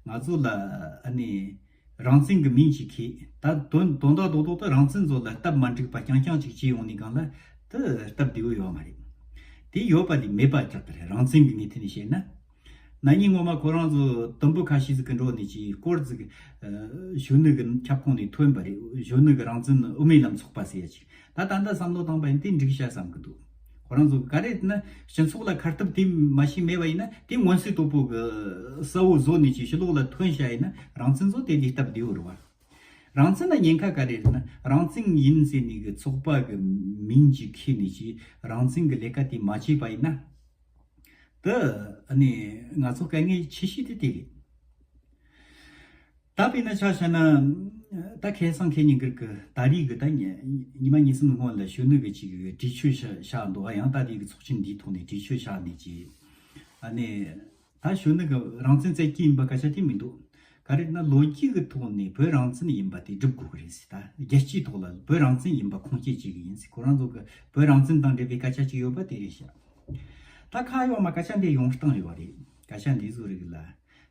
ང་ཚོ་ལ་ཨ་ནི་རང་བཙན་གྱི་མིང་ཅིག་ཁྱེར་ད་དོན་དོན་དག་རྡོག་རྡོག་ཏུ་རང་བཙན་ཚོ་ལ་སྟབས་མ་འགྲིག་པ་རྐྱང་རྐྱང་ཅིག་བྱས་ཡོང་ནས་གང་ལ་དེ་སྟབས་བདེ་བོ་ཡོད་མ་རེད། དེ་ཡོད་པ་ལས་མེད་པ་རྒྱག་གི་རེད། རང་བཙན་གྱི་ངོས་ཐད་ནས་བཤད་ན། ན་ནིང་སྔོན་མ་ཁོ་རང་ཚོ་དུམ་བུ་ཁ་ཤས་ཟིག་གི་འགྲོ་ནས་ཀྱི་སྐོར་ཟིག་གཞོན་ནུ་གི་ཁྱབ་ཁོངས་ནས་ཐོན་པ་རེད། གཞོན་ནུ་གི་རང་བཙན་དབུ་མའི་ལམ་ཚོགས་པ་ཟེར་ཡ་ཅིག་ད་ད་ལྟ་བསམ་བློ་བཏང་པ་ཡིན་དེ་འགྲིག་ཤག་བསམ་གི་འདུག་ཁོ་རང་ཚོ་ག་རེ་ན་སྤྱི་ཚོགས་ལ་ཁ་གཏད་དེ་མ་ཤེས་མེད་པ་ཡིན་ན་དེ་མངོན་གསལ་དོད་པོ་གི་གསལ་བོ་བཟོ་ནས་ཀྱི་ཕྱི་ལོགས་ལ་ཐོན་ཤག་ཡིན་ན་རང་བཙན་ཚོ་དེ་ལས་སྟབས་བདེ་བོ་རེད་བ། རང་བཙན་ལ་ཉེན་ཁ་ག་རེ་རེད་ན་རང་བཙན་ཡིན་ཟེར་ནས་གི་ཚོགས་པ་གི་མིང་ཅིག་ཁྱེར་ནས་ཀྱི་རང་བཙན་གི་ལས་ཀ་དེ་མ་བྱས་པ་ཡིན་ན། དེ་ཨ་ནི་ང་ཚོ་དཀའ་ངལ་ཆེ་ཤོས་དེ་དེ་རེད། ད་དཔེར་ན་ཆ་བཞག་ན་ད་ཁ་སང་ཁ་ཉིན་དཀར་གི་ད་རེས་གི་ད་ཉི་ཉི་མ་གཉིས་གསུམ་སྔོན་ལ་གཞོན་ནུ་གི་ཅིག་གྲོས་ཆོད་བཞག་བཞག་འདུག་ཨ་ཡང་ད་དེ་གི་ཚོགས་ཆེན་འདིའི་ཐོག་ནས་གྲོས་ཆོད་བཞག་ནས་ཅིག་ཨ་ནི་ད་གཞོན་ནུ་གི་རང་བཙན་བཙལ་གྱི་ཡིན་པ་སྐད་ཆ་དེ་མི་འདུག་ད་རེད་ན་ལོ་རྒྱུས་ཀྱི་ཐོག་ནས་བོད་རང་བཙན་ཡིན་པ་དེ་སྒྲུབ་དགོས་ཀྱི་རེད་ཟེར། ད་རྒྱལ་སྤྱིའི་ཐོག་ལ་བོད་རང་བཙན་ཡིན་པ་ཁུངས་སྐྱེལ་བྱེད་ཀྱི་ཡིན་ཟེར། ཁོ་རང་ཚོ་གི་བོད་རང་བཙན་དང་འབྲེལ་བའི་སྐད་ཆ་ཅིག་ཡོད་པ་དེ་རེད་ཤག་ད་ཁ་ཡོད་མ་སྐད་ཆ་འདི་ཡོང་སྟངས་ཡོད་རེད། སྐད་ཆ་འདི་བཟོ་རིགས་ལ།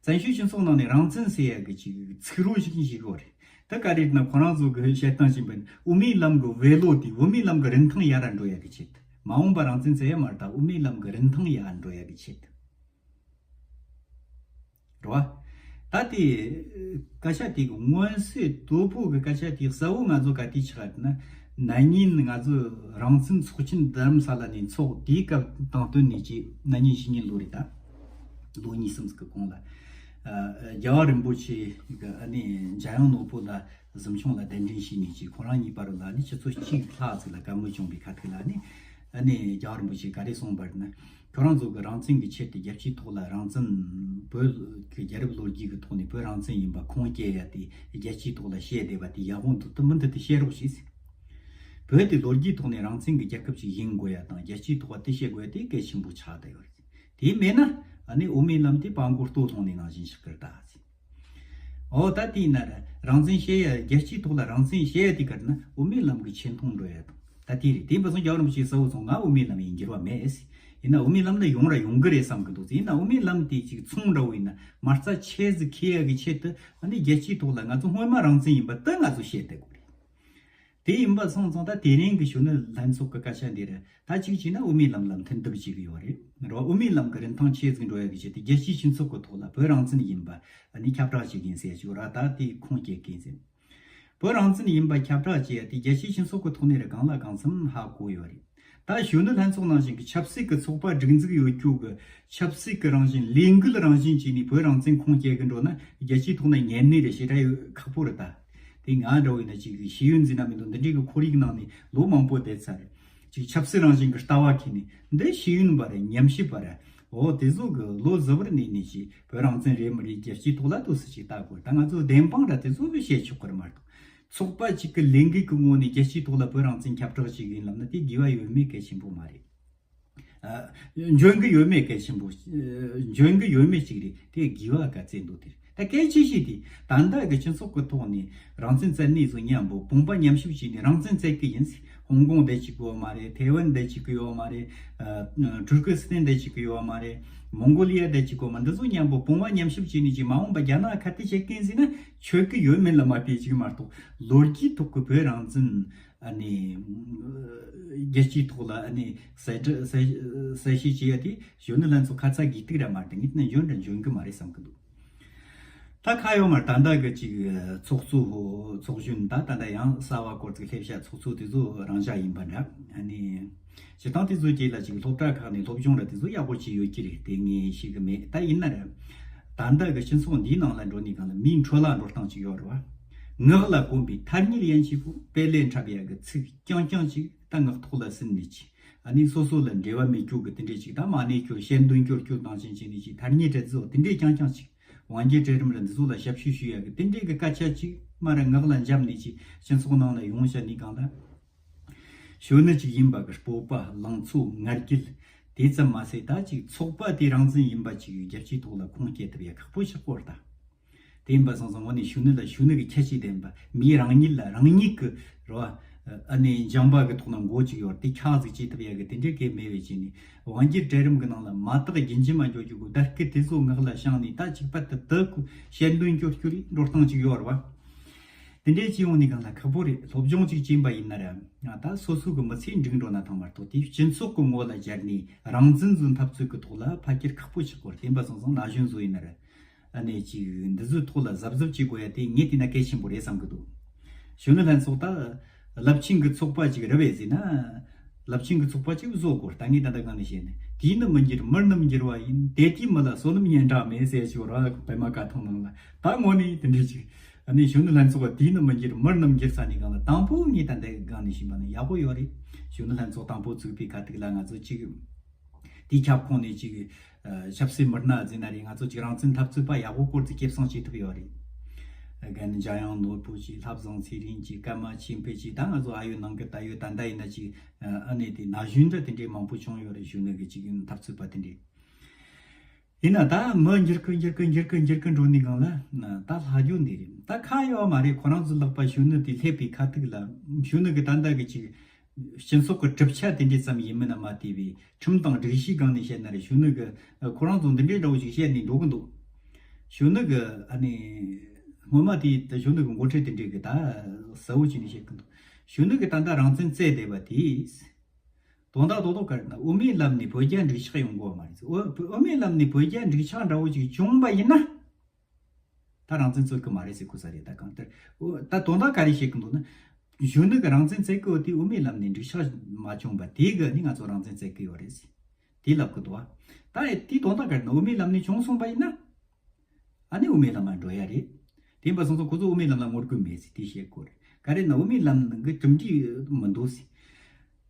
བཙན་བྱོལ་སྤྱི་ཚོགས་ནང་ནས་རང་བཙན་ཟེར་ཡ་གི་ཅིག་ཚིག་རོ་ཞིག་ཞིག་ཡོད་རེད། ད་ག་རེད་ན་ཁོ་རང་ཚོ་གི་བཤད་སྟངས་ཤིག་འབད་ན་དབུ་མའི་ལམ་གི་བེ་ལོ་དེ་དབུ་མའི་ལམ་གི་རིན་ཐང་ཡར་འགྲོ་ཡ་གི་ཆེད། མ་འོངས་པ་རང་བཙན་ཟེར་ཡ་མ་རེད། ད་དབུ་མའི་ལམ་གི་རིན་ཐང་ཡར་འགྲོ་ཡ་གི་ཆེད། རེད་བ། ད་དེ་སྐད་ཆ་དེ་གི་མངོན་གསལ་དོད་པོ་གི་སྐད་ཆ་དེ་གསལ་བོ་ང་ཚོ་ག་དུས་ཆགས་ན། ན་ནིང་ང་ཚོ་རང་བཙན་ཚོགས་ཆེན་རྡ་རམ་ས་ལ་ནས་ཚོགས། དེའི་སྐབས་དང་བསྟུན་ནས་ཀྱི་ན་ནིང་ཕྱི་ཉིན་ལོ་རེད། ད་ལོ་གཉིས་གསུམ་ཟིག་གི་གོང་ལ། ཨ། རྒྱལ་བ་རིན་པོ་ཆེ་གི་ཨ་ནི་འཇམ་དབྱངས་ནོར་བུ་ལ་གཟིམ་ཆུང་ལ་གདན་འདྲེན་བྱས་ནས་ཀྱི་ཁོ་རང་གཉིས་བར་ལ་ཨ་ནི་ཆུ་ཚོད་གཅིག་ལྷག་ཟིག་ལ་བཀའ་མོལ་བྱུང་བའི་ཁ་ཐུག་ལ་ཨ་ནི། ཨ་ནི་རྒྱལ་བ་རིན་པོ་ཆེ་ག་རེ་གསུངས་པ་རེད་ན། ཁྱོད་རང་ཚོ་གི་རང་བཙན་གྱི་ཆེད་དུ། རྒྱལ་སྤྱིའི་ཐོག་ལ་རང་བཙན། བོད་ཀྱི་རྒྱལ་རབས་ལོ་རྒྱུས་ཀྱི་ཐོག་ནས་བོད་རང་བཙན་ཡིན་པ་ཁུངས་སྐྱེལ་ཡ་དེ་རྒྱལ་སྤྱིའི་ཐོག་ལ་བཤད་བསྡད་པ་དེ་ཡག་པོ་འདུག་ད་མུ་མཐུད་དུ་བཤད་རོགས་བྱེད་ཟེར། བོད་དེ་ལོ་རྒྱུས་ཐོག་ནས་རང་བཙན་གྱི་རྒྱལ་ཁབ་ཅིག་ཡིན་དགོས་ཡ་དང་རྒྱལ་སྤྱིའི་ཐོག་ལ་དེ་བཤད་དགོས་ཡ་དེ་གལ་ཆེན་པོ་ཆགས་བསྡད་ཡོད་རེད། དེ་མེད་ན་ཨ་ནི་དབུ་མའི་ལམ་དེ་སྤྲང་པོ་ལྟོ་སློང་ནས་ནང་བཞིན་ཆགས་ཀྱི་རེད་ད་ཟེར། འོ་ད་དེ་ཡིན་ན་ར་རང་བཙན་བཤད་ཡ། རྒྱལ་སྤྱིའི་ཐོག་ལ་རང་བཙན་བཤད་ཡ་དེ་ག་རེ་ན་དབུ་མའི་ལམ་གྱི་ཆེ་མཐོང་འགྲོ་ཡ་དང་ད་དེ་རེད། དེ་ཡིན་པ་སོང་རྒྱལ་བ་རིན་པོ་ཆེས་གསལ་བོ་གསུངས། ང་དབུ་མའི་ལམ་ཡིན་འགྱུར་བ་མེད་ཟེར། ཡིན་ན་དབུ་མའི་ལམ་ལ་ཡོང་ར་ཡོང་གི་རེད་བསམ་གི་འདུག་ཟེར། ཡིན་ན་དབུ་མའི་ལམ་དེ་ཅིག་མཚུངས་འདྲ་བོ་ཡིན་ན་མ་རྩ་ཆེ་ཟིག་ཁེལ་ཡ་གི་ཆེད་དུ་ཨ་ནི་རྒྱལ་སྤྱིའི་ཐོག་ལ་ང་ཚོ་སྔོན་མ་རང་བཙན་ཡིན་པ་ད་ང་ཚོ་བཤད་བསྡད་དགོས་རེད། དེ་ཡིན་པ་སོང་ཙང་ད་དེ་རིང་གི་གཞོན་ནུ་ལྷན་ཚོགས་ཀྱི་སྐད་ཆ་འདི་རེད། ད་གཅིག་བྱས་ན་དབུ་མའི་ལམ་ལ་མཐུན་སྒྲུབ་བྱེད་ཀྱི་ཡོད་རེད། རེད་བ། དབུ་མའི་ལམ་གྱི་རིན་ཐང་ཆེ་ཟིག་འགྲོ་ཡ་གི་ཆེད་དུ་རྒྱལ་སྤྱིའི་སྤྱི་ཚོགས་ཀྱི་ཐོག་ལ་བོད་རང་བཙན་ཡིན་པ་ཨ་ནི་ཁྱབ་བསྒྲགས་བྱེད་ཀྱི་ཡིན་ཟེར་ཞིག་ར། ད་དེ་ཁུངས་སྐྱེལ་གི་ཡིན་ཟེར། བོད་རང་བཙན་ཡིན་པ་ཁྱབ་བསྒྲགས་བྱེད་ཡ་དེ་རྒྱལ་སྤྱིའི་སྤྱི་ཚོགས་ཀྱི་ཐོག་ནས་རེད། གང་ལ་གང་འཚམ་ཧ་གོ་ཡོད་རེད། ད་གཞོན་ནུ་ལྷན་ཚོགས་ནང་བཞིན་གྱི་ཆབ་སྲིད་ཀྱི་ཚོགས་པ་སྒྲིག་འཛུགས་ཡོད་རྒྱུ་གི་ཆབ་སྲིད་ཀྱི་རང་བཞིན། ལས་འགུལ་རང་བཞིན་བྱས་ནས་བོད་རང་བཙན་ཁུངས་སྐྱེལ་གི་འགྲོ་ན་རྒྱལ་སྤྱིའི་ཐོག་ན་ངན་ནས་རེད། ཞེ་དྲག་ཡོད་ཁག་པོ་རེད། ད་དེ་ང་འདྲ་བོ་ཡིན་ན་ཅིག་ཤེས་ཡོན་འཛིན་ན་མི་འདུག་འདི་འདྲའི་གི་ཁོར་ཡུག་ནང་ནས་ལོ་མང་པོ་བསྡད་ཚར་རེད། ཅིག་ཆབ་སྲིད་རང་བཞིན་གྱི་ལྟ་བ་ཁྱེར་ནས་འདི་ཤེས་ཡོན་པ་རེད། ཉམས་ཞིབ་པ་རེད། འོ་དེ་ཚོ་གི་ལོ་གཟུ་བར་ནས་ནས་ཅིག་བོད་རང་བཙན་རེད་མི་རེད་རྒྱལ་སྤྱིའི་ཐོག་ལ་ཏོག་ཙམ་ཅིག་ལྟ་དགོས། ད་ང་ཚོ་བདེན་དཔང་འདྲ་དེ་ཚོ་གི་བཤད་ཆོག་གི་རེད་མ་གཏོགས། ཚོགས་པ་གཅིག་གི་ལས་འགུལ་གྱི་ངོ་ནས་རྒྱལ་སྤྱིའི་ཐོག་ལ་བོད་རང་བཙན་ཁྱབ་བསྒྲགས་བྱེད་ཀྱི་ཡིན་ལབ་ན་དེ་དགེ་བ་ཡོད་མེད་གལ་ཆེན་པོ་མ་རེད། ཨ། འཇོན་གི་ཡོད་མེད་གལ་ཆེན་པོ། ཨ། འཇོན་གི་ཡོད་མེད་ཅིག་རེད། དེ་དགེ་བ་ག་ཚད་འདུག་དེ་རེད། ད་སྐད་ཆ་བཤད་དེ་ད་ལྟ་གི་སྤྱི་ཚོགས་ཀྱི་ཐོག་ནས་རང་བཙན་བཙལ་ནས་བཟོ་མཉམ་པོ་དཔུང་པ་མཉམ་གཤིབ་བྱས་ནས་རང་བཙན་བཙལ་གི་ཡིན་ཟེར། ཧོང་ཀོང་བསྡད་ཅིག་གི་ཡོད་མ་རེད། ཐའེ་ཝན་བསྡད་ཅིག་གི་ཡོད་མ་རེད། ཨ། ཐུར་ཀི་སི་ཐན་བསྡད་ཅིག་གི་ཡོད་མ་རེད། མོང་གོ་ལི་ཡ་བསྡད་ཅིག་གི་ཡོད་མ། འདི་ཚོ་མཉམ་པོ་དཔུང་པ་མཉམ་གཤིབ་བྱས་ནས་ཅིག་མ་འོངས་པ་རྒྱ་ནག་ཁ་གཏད་བྱེད་མཁན་ཟེར་ན་ཆོག་གི་ཡོད་མེད་ལ་མ་ལྟོས་ཅིག་མ་གཏོགས་ལོ་རྒྱུས་ཐོག་གི་བོད་རང་བཙན། ཨ་ནི་རྒྱལ་སྤྱིའི་ཐོག་ལ་ཨ་ནི་གསལ་བསྒྲགས་གསལ་གསལ་བཤད་བྱེད་ཡ་དེ་གཞོན་ནུ་ལྷན་ཚོགས་ཁ་ཚ་དགོས་གཏུགས་ར་མ་རེད། ངས་ནི་འཇོན་ར་འཇོན་གི་མ་རེད་བསམ་གི་འདུག་ད་ཁ་ཡོད་མར་ད་ལྟ་གི་ཅིག་ཚོགས་གཙོ་ཚོགས་གཞོན་ད་ད་ལྟ་ཡང་གསར་བ་སྐོར་ཅིག་སླེབས་ཤག་ཚོགས་གཙོ་དེ་ཚོ་རང་འཇགས་ཡིན་པ་འདྲ། ཨ་ནི་སྤྱིར་བཏང་དེ་ཚོ་རྗེས་ལ་ཅིག་སློབ་གྲྭ་ཁག་ནས་སློབ་སྦྱོང་ར་དེ་ཚོ་ཡག་པོ་ཅིག་ཡོད་ཀྱི་རེད། དེ་ངས་ཤེས་གི་མེད། ད་ཡིན་ན་ར་ད་ལྟ་གི་སྤྱི་ཚོགས་འདིའི་ནང་ལ་འགྲོ་ནས་གང་ལ་མིའི་འཕྲོ་བརླག་འགྲོ་སྟངས་ཅིག་ཡོད་རེད་བ། ངག་ལ་གོམས་པའི་ཐ་སྙད་ཡན་ཆད་པོ་དཔེ་ལས་འཁྲབ་ཡ་གི་ཚིག་རྐྱང་རྐྱང་ཅིག་ད་ངག་ཐོག་ལ་ཟིན་ནས་ཅིག་ཨ་ནི་སོ་སོ་ལ་འབྲེལ་བ་མེད་རྒྱུ་གི་དེ་འདྲས་ཅིག་ད་མ་ཎི་སྐྱོར་སྐྱོར་དང་ཅན་ཅན་ནས་ཅིག་ཐ་སྙད་འདྲ་ཚོ་དེ་འདྲས་རྐྱང་རྐྱང་ཅིག་དབང་རྒྱལ་གྲལ་རིམ་ར་འདི་ཚོ་ལ་ཞབས་ཞུ་ཞུ་ཡ་གི་དེ་འདྲས་གི་སྐད་ཆ་ཅིག་མར་ངག་ལ་འཇབ་ནས་ཅིག་སྤྱི་ཚོགས་ནང་ལ་ཡོང་བྱ་ནི་གང་ལ། གཞོན་ནུ་ཅིག་ཡིན་པ་གི་སྤོབས་པ་ལང་ཚོ་ང་རྒྱལ་དེ་ཙམ་མ་ཟད་ད་ཅིག་ཚོགས་པ་དེ་རང་བཙན་ཡིན་པ་ཅིག་རྒྱལ་སྤྱིའི་ཐོག་ལ་ཁུངས་སྐྱེལ་ཐུབ་ཡ་ཁག་པོ་ཆགས་པོ་རེད་ད། དེ་ཡིན་པ་སོང་ཙང་དངོས་གནས་གཞོན་ནུ་ལ་གཞོན་ནུ་གི་ཁྱད་ཆོས་ལྡན་པ། མིའི་རང་ཉིད་ལ་རང་ཉིད་ཀྱི་རེད་བ། ཨ་ནི་འཇམ་པ་གི་ཐོག་ན་མགོ་གཅིག་ཡོད་དེ་ཁྱག་ཟིག་བྱེད་ཐུབ་ཡ་གི་དེ་འདྲའི་གལ་མེད་པའི་ཆེད་ནས་དབང་སྒྱུར་གྲལ་རིམ་གི་ནང་ལ་མ་དག་རྒྱུན་འབྱམས་མ་འཇོག་རྒྱུ་གི་བརྡ་སྐད་དེ་ཚོ་ངག་ལ་བཤངས་ནས་ད་ཅིག་པ་དེ་དག་གི་ཞལ་འདོན་སྐྱོར་སྐྱོར་རེད་འགྲོ་སྟངས་ཅིག་ཡོད་རེད་བ། དེ་འདྲའི་ཅིག་ཡོང་ནས་གང་ལ་ཁག་པོ་རེད། སློབ་སྦྱོང་ཅིག་བྱིན་པ་ཡིན་ན་ར་ང་ད་སོ་སོ་གི་མི་ཚེ་འགྲིག་འགྲོ་ན་ཐང་མ་གཏོགས་དེ་སྤྱི་ཚོགས་གི་ངོ་ལ་སྦྱར་ནས་རང་བཙན་བཟོ་འཐབ་རྩོད་གི་ཐོག་ལ་ཕལ་ཆེར་ཁག་པོ་ཆགས་པ་རེད། དེ་ཡིན་པ་སོང་ཙང་ན་གཞོན་ཚོ་ཡིན་ན་ར། ཨ་ནེ་ཅིག་འདི་ཚོའི་ཐོག་ལ་གཟབ་གཟབ་བྱེད་དགོས་ཡ་དེ་ངས་བལྟས་ན་གལ་ཆེན་པོ་རེད་བསམ་གི་འདུག་གཞོན་ནུ་ལྷན་ཚོགས་ད་རླབས་ཆེན་གི་ཚོགས་པ་ཅིག་རེད་པས་ཟེར་ན། རླབས་ཆེན་གི་ཚོགས་པ་ཅིག་བཟོ་དགོས། ད་ངས་ད་ལྟ་གང་ནས་བཤད་ནས་དུས་ནི་མི་འགྱུར་མི་རྣམས་འགྱུར་བ་ཡིན། དེ་དུས་མི་ལ་བསོད་ནམས་སྙན་གྲགས་མེད་ཟེར་ཞིག་ར་པད་མ་བཀའ་ཐང་ནང་ལ་ད་དངོས་ནས་དེ་འདྲ་ཅིག་ཨ་ནེ་གཞོན་ནུ་ལྷན་ཚོགས་དུས་ནི་མི་འགྱུར་མི་རྣམས་འགྱུར་ས་ནས་གང་ལ་དང་པོ་ངས་ད་ལྟ་གང་ནས་བཤད་པ་ནི་ཡག་པོ་ཡོད་རེད། གཞོན་ནུ་ལྷན་ཚོགས་དང་པོ་བཙུགས་པའི་ཁ་ཐུག་ལ་ང་ཚོ་ཅིག་དེའི་ཁྱབ་ཁོངས་ནས་ཅིག་ཨ་ཆབ་སྲིད་མི་སྣ་ཟེར་ན་རེད། ང་ཚོ་ཅིག་རང་བཙན་འཐབ་རྩོད་པ་ཡག་པོ་སྐོར་ཅིག་སྐྱེད་སྲིང་བྱེད་ཐུབ་ཡོད་རེད། རྒན་འཇམ་དབྱངས་ནོར་བུ་ཅིག་ལྷ་བཟང་ཚེ་རིང་ཅིག་ཀརྨ་ཆོས་འཕེལ་ཅིག་ད་ང་ཚོ་ཨ་ཡོད་ནང་གི་ད་ཡོད་ད་ལྟ་ཡིན་ན་ཅིག་ཨ་ནེ་དེ་ན་གཞོན་འདྲ་དེ་འདྲའི་མང་པོ་བྱུང་ཡོད་རེད། གཞོན་ནུ་གི་ཅིག་འཐབ་རྩོད་པ་དེ་འདྲའི། ཡིན་ན་ད་མི་འགྱུར་གི་འགྱུར་གི་འགྱུར་གི་འགྱུར་གི་འགྲོ་ནི་གང་ལ་ན་ད་ལྷ་རྒྱུ་འདི་རེད། ད་ཁ་ཡོད་མ་རེད། ཁོ་རང་ཚོ་ལག་པ་གཞོན་ནུ་དེ་སླེབས་པའི་ཁ་ཐུག་ལ་གཞོན་ནུ་གི་ད་ལྟ་གི་ཅིག་སྤྱི་ཚོགས་ཀྱི་གྲུབ་ཆ་དེ་འདྲའི་ཙམ་ཡིན་མིན་ན་མ་བལྟས་པའི་ཁྲིམས་དང་སྒྲིག་གཞིའི་སྒང་ནས་བཤད་ན་རེད། གཞོན་ནུ་གི་ཁོ་རང་ཚོ་འདི་འདྲའི་འདྲ་བོ་ཞིག་བཤད་ནས་འགྲོ་གི་འདུག་གཞོན་ནུ་གི་ཨ་ནི་སྔོན་མ་དེ་ད་གཞོན་ནུ་གི་འགོ་ཁྲིད་དེ་འདྲའི་གི་ད་གསལ་བོ་བྱས་ནས་བཤད་གི་འདུག་གཞོན་ནུ་གི་ད་ལྟ་རང་བཙན་བཙལ་བསྡད་པ་དེས། དོན་དག་རྡོག་རྡོག་ག་རེ་ན་དབུ་མའི་ལམ་ནས་བོད་རྒྱ་འགྲིག་ཆགས་ཡོང་གོ་མ་རེད། དབུ་དབུ་མའི་ལམ་ནས་བོད་རྒྱ་འགྲིག་ཆགས་འདྲ་བོ་ཅིག་བྱུང་བ་ཡིན་ན། ད་རང་བཙན་རྩོད་གི་མ་རེད་ཟེར་གོ་ས་རེད། ད་གང་ལྟར་ད་དོན་དག་ག་རེ་བཤད་གི་འདུག་ན། གཞོན་ནུ་གི་རང་བཙན་རྩོད་གི་འོ་དེ་དབུ་མའི་ལམ་ནས་འགྲིག་ཆགས་མ་བྱུང་བ་དེ་གི་ནི་ང་ཚོ་རང་བཙན་རྩོད་གི་ཡོད་རེད་ཟེར། དེ་ལབ་གི་འདུག་བ། ད་དེ་དོན་དག་ག་རེ་ན་དབུ་མའི་ལམ་ནས་བྱུང་སོང་བ་ཡིན་ན། ཨ་ནི་དབུ་མའི་ལམ་ལ་འགྲོ་ཡ་རེད། དེ་ཡིན་པ་སོང་ཙང་ཁོ་ཚོ་དབུ་མའི་ལམ་ལ་ངོ་རྒོལ་མེད་ཟེར་དེ་བཤད་དགོས་རེད། ག་རེ་ན་དབུ་མའི་ལམ་གི་གྲུབ་འབྲས་མི་འདུག་ཟེར།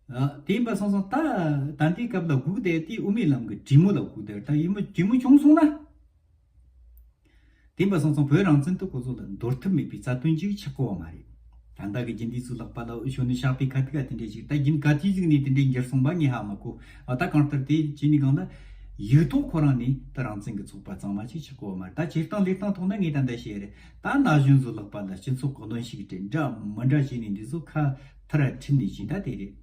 ཨ། དེ་ཡིན་པ་སོང་ཙང་ད་ད་ལྟའི་སྐབས་ལ་སྒུག་བསྡད་དེ་དབུ་མའི་ལམ་གི་གྲོས་མོལ་ལ་སྒུག་བསྡད་ད་ཡིན་མོ་གྲོས་མོལ་བྱུང་སོང་ན། དེ་ཡིན་པ་སོང་ཙང་བོད་རང་བཙན་དེ་ཁོ་ཚོ་ལ་འདོར་ཐབས་མེད་པའི་རྩ་དོན་ཅིག་ཆགས་གོ་བ་མ་རེད། ད་ལྟ་གི་རྒྱུན་ལྡན་ཚོའི་ལག་པ་ལ་གཞོན་ནུ་གཤེགས་པའི་ཁ་ཐུག་ག་དེ་འདྲས་ཅིག་ད་རྒྱུན་ག་དུས་ཟིག་ནས་དེ་འདྲས་འགྱུར་སོང་བ་ངས་ཧ་མ་གོ། ཨ་ད་གང་ལྟར་དེ་བྱས་ནས་གང་ལ། ཡིག་ཐོག་ཁོ་རང་ནས་ད་རང་བཙན་གྱི་ཚོགས་པ་གཙང་མ་ཅིག་ཆགས་གོ་བ་མ་རེད། ད་བྱེད་སྟངས་ལས་སྟངས་ཐོག་ན་ངས་ད་ལྟ་བཤད་རེད། ད་ན་གཞོན་ཚོའི་ལག་པ་ལ་སྤྱི་ཚོགས་ཀྱི་གནོན་ཤུགས་དེ་འདྲ་མི་འདྲ་བྱས་ནས་འདི་ཚོ་ཁ་ཐར་ཁྲིད་ནས་ཅིག་ད་དེ་རེད།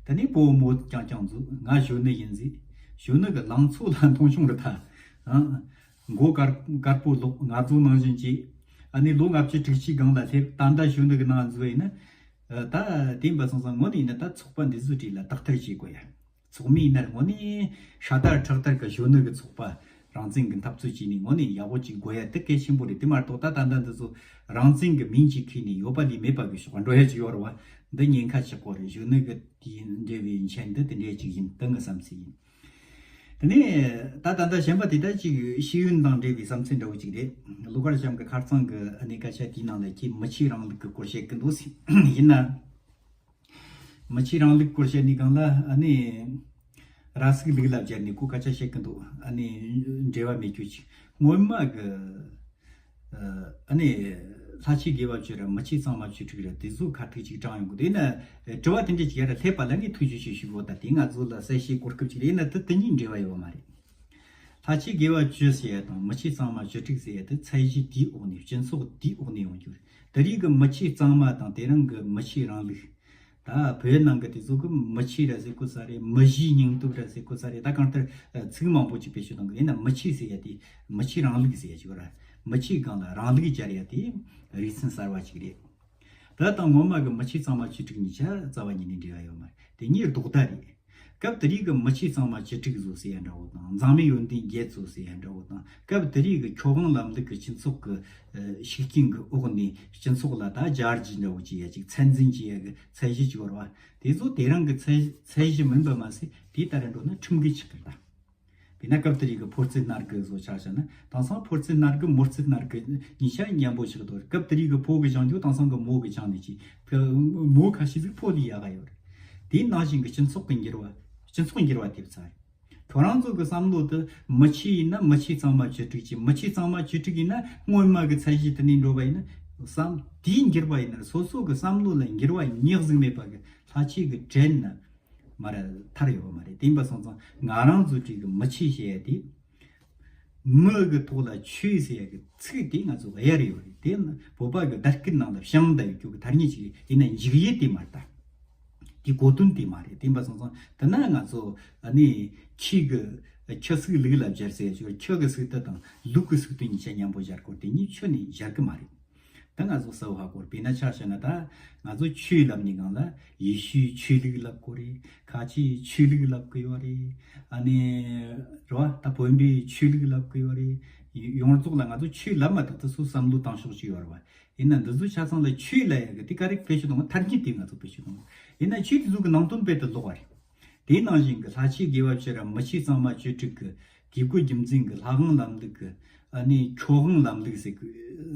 དེ་ནས་བུ་མོ་རྐྱང་རྐྱང་ཚོ་ང་གཞོན་ནུ་ཡིན་ཟེར། གཞོན་ནུ་གི་ལང་ཚོ་ལ་མཐོང་ཆུང་རུ་ད། ཨང་། མགོ་དཀར་དཀར་པོ་ལོག་ང་ཚོ་ནང་བཞིན་གྱིས། ཨ་ནི་ལོ་ལྔ་བཅུ་དྲུག་ཅུའི་སྒང་ལ་སླེབས་ད་ལྟ་གཞོན་ནུ་གི་ནང་འཛུལ་བ་ཡིན་ན། ད་དེ་ཡིན་པ་སོང་ཙང་དངོས་ནས་ཡིན་ན་ད་ཚོགས་པ་འདི་ཚོའི་གྲས་ལ་དག་ཐེར་བྱེད་དགོས་ཡ། ཚོགས་མི་ཡིན་ན་དངོས་གནས་ཧྲ་ཏར་ཁྲག་ཏར་གི་གཞོན་ནུ་གི་ཚོགས་པ་རང་བཙན་གི་འཐབ་རྩོད་བྱས་ནས་དངོས་གནས་ཡག་པོ་ཅིག་དགོས་ཡ་དེ་གལ་ཆེན་པོ་རེད། དེ་མ་གཏོགས་ད་ད་ལྟ་འདི་ཚོ་རང་བཙན་གི་མིང་ཅིག་ཁྱེར་ནས་ཡོད་པ་ལས་མེད་པ་གི་ཕྱོགས་འགྲོ་ཡ་ཅིག་ཡོད་རེད་བ། འདི་ཉེན་ཁ་ཆེ་པོ་རེད། གཞོན་ནུ་གི་དེ་འབྲེལ་བའི་མཆན་འདི་དེ་འདྲས་ཅིག་ཡིན་དེ་ངའི་བསམ་ཚུལ་ཡིན། དེ་ནས་ད་ད་ལྟ་གཞན་པ་དེ་ད་ཅིག་ཤེས་ཡོན་དང་འབྲེལ་བའི་བསམ་ཚུལ་འདྲ་བོ་ཅིག་རེད། ལོ་ཀར་ཤམ་གི་ཁ་རྩང་གི་ཨ་ནི་སྐད་ཆ་དེའི་ནང་ལ་ཁྱེད་མི་ཆོས་རིང་ལུགས་ཀྱི་སྐོར་བཤད་ཀྱི་འདུག་ཟེར། ཡིན་ན། མི་ཆོས་རིང་ལུགས་སྐོར་བཤད་ནི་སྒང་ལ་ཨ་ནི། ར་ཟུག་ལུག་ལ་སྦྱར་ནས་ཁོ་སྐད་ཆ་བཤད་ཀྱི་འདུག་ཨ་ནི། འབྲེལ་བ་མེད་རྒྱུ་ཅིག་སྔོན་མ་གི་ཨ་ནི། ལྷ་ཆོས་དགེ་བ་བཅུ་ར་མི་ཆོས་གཙང་མ་བཅུ་དྲུག་ར་དེ་ཚོ་ཁ་ཐུག་ཅིག་དྲངས་ཡོང་གི་འདུག་ཡིན་ན། དྲི་བ་དེ་འདྲ་ཅིག་ཡར་སླེབས་པ་ལ་ངས་ཐུགས་རྗེ་ཆེ་ཞུ་དགོས། ད་དེ་ང་ཚོ་ལ་གསལ་བཤད་གོ་སྐབས་ཅིག་རེད། ཡིན་ན་དེ་དེ་གཉིས་འབྲེལ་བ་ཡོད་མ་རེད། ལྷ་ཆོས་དགེ་བ་བཅུ་ཟེར་ཡ་དང་མི་ཆོས་གཙང་མ་བཅུ་དྲུག་ཟེར་ཡ་དེ་ཚད་གཞི་དེའི་འོག་ནས་སྤྱི་ཚོགས་དེའི་འོག་ནས་ཡོང་རྒྱུ་རེད། དེ་རིགས་ཀྱི་མི་ཆོས་གཙང་མ་དང་དེ་རིང་གི་མི་ཆོས་རིང་ལུགས། ད་བོད་ནང་གི་དེ་ཚོ་གི་མི་ཆོས་ར་ཟེར་གོ་ས་རེད། མི་གཞིའི་སྙིང་སྟོབས་ར་ཟེར་གོ་ས་རེད། ད་གང་ལྟར་ཚིག་མང་པོ་ཅིག་བེད་སྤྱོད་གཏོང་གི་ཡིན་ན་མི་ཆོས་ཟེར་ཡ་དེ་མི་ཆོས་རིང་ལུགས་ཟེར་ཡ་ཅིག་ཡོད་ར། མི་ཆོས་སྒང་ལ་རིང་ལུགས་སྦྱར་ཡ་དེ་རིགས་མཚན་གསར་བ་ཅིག་རེད། ད་དང་སྔོན་མ་གི་མི་ཆོས་གཙང་མ་བཅུ་དྲུག་གཉིས་ཆ་རྩ་བ་ཉིད་ནས་འབྲེལ་བ་ཡོད་མ་རེད། དེ་གཉིས་ལྡོག་ཟླ་རེད། སྐབས་དེ་རིགས་ཀྱི་མི་ཆོས་གཙང་མ་བཅུ་དྲུག་བཟོ་ཟེར་ཡ་འདྲ་བོ་དང་མཛངས་མའི་ཡོན་ཏན་བརྒྱད་བཟོ་ཟེར་ཡ་འདྲ་བོ་དང་སྐབས་དེ་རིགས་ཀྱི་ཁྱོད་དབང་ལམ་ལུགས་ཀྱི་སྤྱི་ཚོགས་ཀྱི་ཤུགས་རྐྱེན་གྱི་འོག་ནས་སྤྱི་ཚོགས་ལ་ད་སྦྱར་རྒྱུ་འདྲ་བོ་བྱེད་ཡ་ཅིག་ཚད་འཛིན་བྱེད་ཡ་གི་ཚད་གཞི་ཅིག་ཡོད་རེད་བ། དེ་ཚོ་དེ་རིང་གི་ཚད་ཚད་གཞི་མིན་པ་མ་ཟད་དེ་ལྟར་འགྲོ་ན་ཁྲིམས་འགལ་ཆགས་ཀྱི་རེད་ད། དཔེར་ན་སྐབས་དེ་རིགས་ཀྱི་ཕོ་རྩེ་སྣ་དགུ་བཟོ་ཆ་བཞག་ན་དེང་སང་ཕོ་རྩེ་སྣ་དགུ་མོ་རྩེ་སྣ་དགུ་གཉིས་ཆ་མཉམ་པོ་ཆགས་འདུག་སྐབས་དེ་རིགས་ཀྱི་ཕོ་གི་བཞེངས་རྒྱུ་དེང་སང་གི་མོ་གི་བཞེངས་ནས་ཅི། མོ་ཁ་ཤས་ཟིག་ཕོ་ལས་ཡག་ག་ཡོད་རེད། དེ་ནང་བཞིན་གྱི་སྤྱི་ཚོགས་ཀྱི་འགྱུར་བ། སྤྱི་ཚོགས་འགྱུར་བ་ཐེབས་ཚར་རེད། ཁྱོད་རང་ཚོ་གི་བསམ་བློ་དེ་མི་ཆོས་ཡིན་ན་མི་ཆོས་གཙང་མ་བཅུ་དྲུག་ཅིག་མི་ཆོས་གཙང་མ་བཅུ་དྲུག་ཡིན་ན་སྔོན་མ་གི་ཚད་གཞི་དེ་ནས་འགྲོ་བ་ཡིན་ན་བསམ་དེའི་འགྱུར་བ་ཡིན་ན་སོ་སོ་གི་བསམ་བློ་ལ་འགྱུར་བ་ཉག་ཟིག་མེད་པ་གི་ལྷ་ཆོས་གི་དྲན་ན། མ་རེད་ཐར་ཡོད་མ་རེད། དེ་ཡིན་པ་སོང་ཙང་ང་རང་ཚོ་གྲས་ཀྱི་མི་ཆོས་ཞེས་ཡ་དེ། མི་གི་ཐོག་ལ་ཆོས་ཟེར་ཡ་གི་ཚིག་དེ་ང་ཚོ་གཡར་ཡོད་རེད། དེ་ནི་བོད་པ་གི་བརྡ་སྐད་ནང་ལ་བྱང་བསྡད་ཡོད་རྒྱུ་གི་ཐ་སྙད་ཅིག་རེད། ཡིན་ན་འཇུག་ཡུལ་དེ་མ་རེད་ད། དེ་གོ་དོན་དེ་མ་རེད། དེ་ཡིན་པ་སོང་ཙང་དེ་ན་ང་ཚོ་ཨ་ནི་ཁྱི་གི་ཁྱི་ཟིག་ལུག་ལ་སྦྱར་ཟེར་ཡ་ཅིག་ཡོད་རེད། ཁྱི་གི་ཟིག་དེ་དང་ལུག་གི་ཟིག་དེ་གཉིས་ཆ་མཉམ་པོ་སྦྱར་དགོས། དེ་གཉིས་ཆོས་ནས་སྦྱར་གི་མ་རེད། ད་ང་ཚོ་གསལ་བོ་ཧ་གོ་རེད། དཔེར་ན་ཆ་བཞག་ན་ད་ང་ཚོ་ཆོས་ལབ་ནས་སྒང་ལ་ཡེ་ཤུའི་ཆོས་ལུགས་ལབ་དགོས་རེད། ཁ་ཆེའི་ཆོས་ལུགས་ལབ་དགོས་ཡོད་རེད། ཨ་ནི་རེད་བ། ད་བོན་པོའི་ཆོས་ལུགས་ལབ་དགོས་ཡོད་རེད། ཡོངས་རྫོགས་ལ་ང་ཚོ་ཆོས་ལབ་མ་ཐག་ཏུ་སུ་བསམ་བློ་བཏང་ཕྱོགས་ཅིག་ཡོད་རེད་བ། ཡིན་ན་འདི་ཚོ་ཆ་ཚང་ལ་ཆོས་ལབ་ཡ་གི་དེ་ག་རེ་བེད་སྤྱོད་གཏོང་བ། ཐ་སྙད་དེ་ང་ཚོ་བེད་སྤྱོད་གཏོང་བ། ཡིན་ན་ཆོས་དེ་ཚོ་གི་ནང་དོན་དཔེ་དེ་ལོག་པ་རེད། དེའི་ནང་བཞིན་གྱི་ལྷ་ཆོས་དགེ་བ་བཅུ་ར་མི་ཆོས་གཙང་མ་བཅུ་དྲུག་གི་དགེ་བསྐོས་རྒྱུ་མཚན་གྱི་ལྷ་དབང་ལམ་ལུགས་ཀྱི་ཨ་ནི་ཆོས་དབང་ལམ་ལུགས་ཟེར་གི་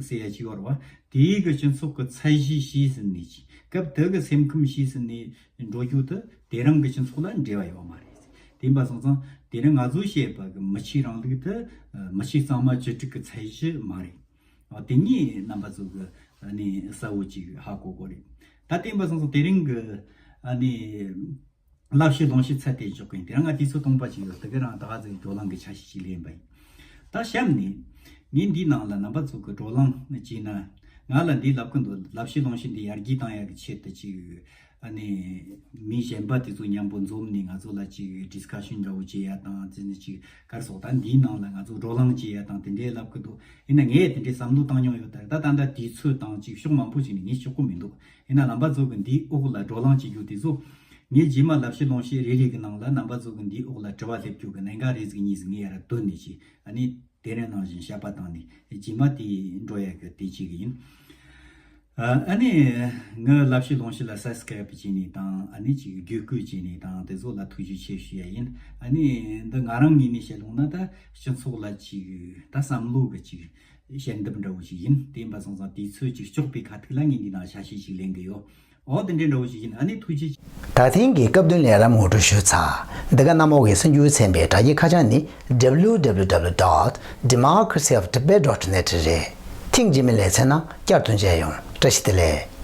ཟེར་ཡ་ཅིག་ཡོད་རེད་བ། དེའི་གི་སྤྱི་ཚོགས་ཀྱི་ཚད་གཞི་ཤེས་ཟིན་ནས་ཅིག་སྐབས་དེ་གི་སེམས་ཁམས་ཤེས་ཟིན་ནས་འགྲོ་རྒྱུ་དེ་དེ་རིང་གི་སྤྱི་ཚོགས་ལ་འབྲེལ་བ་ཡོད་མ་རེད། དེ་ཡིན་པ་སོང་ཙང་དེ་རིང་ང་ཚོས་བཤད་པ་གི་མི་ཆོས་རིང་ལུགས་དེ་མི་ཆོས་གཙང་མ་བཅུ་དྲུག་གི་ཚད་གཞི་མ་རེད། ཨ་དེ་གཉིས་རྣམ་པ་ཚོ་གི་ཨ་ནི་གསལ་བོ་ཅིག་ཧ་གོ་དགོས་རེད། ད་དེ་ཡིན་པ་སོང་ཙང་དེ་རིང་གི་ཨ་ནི། བསླབ་བྱའི་ལུང་བཤད་ཚད་ལྡན་འཇོག་གིན་དེ་རིང་ང་དུས་ཚོད་སྟོང་པ་ཅིག་ཡོད། དེ་ག་རང་ད་ག་ཚོད་བགྲོ་གླེང་གི་ཆ་ཤས་ཤིག་ལེན་པ་ཡིན། ད་གཤམ་ནས་ངས་འདིའི་ནང་ལ་རྣམ་པ་ཚོ་གི་བགྲོ་གླེང་བྱས་ན། ང་ལ་འདི་ལབ་གི་འདུག་ལབ་བྱེད་ལུང་བྱེད་འདི་ཡར་རྒྱས་བཏང་ཡག་གི་ཆེད་དུ་ཅིག་ཨ་ནི་མི་གཞན་པ་དེ་ཚོ་མཉམ་པོ་འཛོམས་ནས་ང་ཚོ་ལ་ཅིག་ཌི་སི་ཀ་ཤན་འདྲ་བོ་བྱེད་ཡ་དང་། དེ་ནི་ཅིག་ག་རེ་ཟེར། ད་འདིའི་ནང་ལ་ང་ཚོ་བགྲོ་གླེང་བྱེད་ཡ་དང་དེ་འདྲའི་ལབ་གི་འདུག་ཡིན་ན་ངས་དེ་འདྲའི་བསམ་བློ་བཏང་མྱོང་ཡོད། ད་ད་ད་ལྟ་དུས་ཚོད་དང་ཅིག་ཕྱོགས་མང་པོ་ཅིག་ནས་ངས་ལྕོགས་གི་མི་འདུག་ཡིན་ན་རྣམ་པ་ཚོ་གི་འདིའི་འོག་ལ་བགྲོ་གླེང་བྱེད་རྒྱུ་དེ་ཚོ། ངས་རྗེས་མ་ལབ་བྱེད་ལུང་བྱེད་རེ་རེ་གི་ནང་ལ་རྣམ་པ་ཚོ་གི་འདིའི་འོག་ལ་དྲི་བ་སླེབས་རྒྱུ་གི་གནད་འགག་རེ་ཟིག་གཉིས་ཟིག་ངས་ཡར་བཏོན་ནས་ཅིག་ཨ་ནི་དེ་རིང་ནང་བཞིན་བཤད་པ་བཏང་ནས་རྗེས་མ་དེ་འགྲོ་ཡ་གི་དེ་བྱེད་གི་ཡིན། ཨ་ནི་ངའི་ལབ་བྱེད་ལུང་བྱེད་ལ་སབ་སི་ཀ་རབ་བྱས་ནས་དང་། ཨ་ནི་ཅིག་བརྒྱུད་སྐུལ་བྱས་ནས་དང་དེ་ཚོ་ལ་ཐུགས་རྗེ་ཆེ་ཞུ་ཡ་ཡིན། ཨ་ནི་འདི་ང་རང་ངོས་ནས་བཤད་ལུང་ན་ད་སྤྱི་ཚོགས་ལ་ཅིག་ད་བསམ་བློ་གི་ཅིག་ཞལ་འདེབས་འདྲ་བོ་ཞིག་ཡིན། དེ་ཡིན་པ་སོང་ཙང་དུས་ཚོད་ཅིག་ལྕོགས་པའི་ཁ་ཐུག་ལ་ངས་འདི་ནང་ཆ་ཤས་ཤིག་ལེན་གི་ཡོད། འོ་དེ་འདྲའི་འདྲ་བོ་ཞིག་ཡིན། ཨ་ནི་ཐུགས་རྗེ་ཆེ། ད་ཐེངས་ཀྱི་སྐབས་བསྟུན་ལས་རིམ་ངོ་སྤྲོད་ཞུས་ཚར། འདི་ག་གནམ་འོག་གི་གསར་འགྱུར་ཚན་པའི་དྲ་རྒྱའི་ཁ་བྱང་ནི། W W W dot democracy of tibet dot net རེད། ཐེངས་རྗེས་མའི་ལེ་ཚན་ནང་བསྐྱར་དུ་མཇལ་ཡོང་། བཀྲ་ཤིས་བདེ་ལེགས།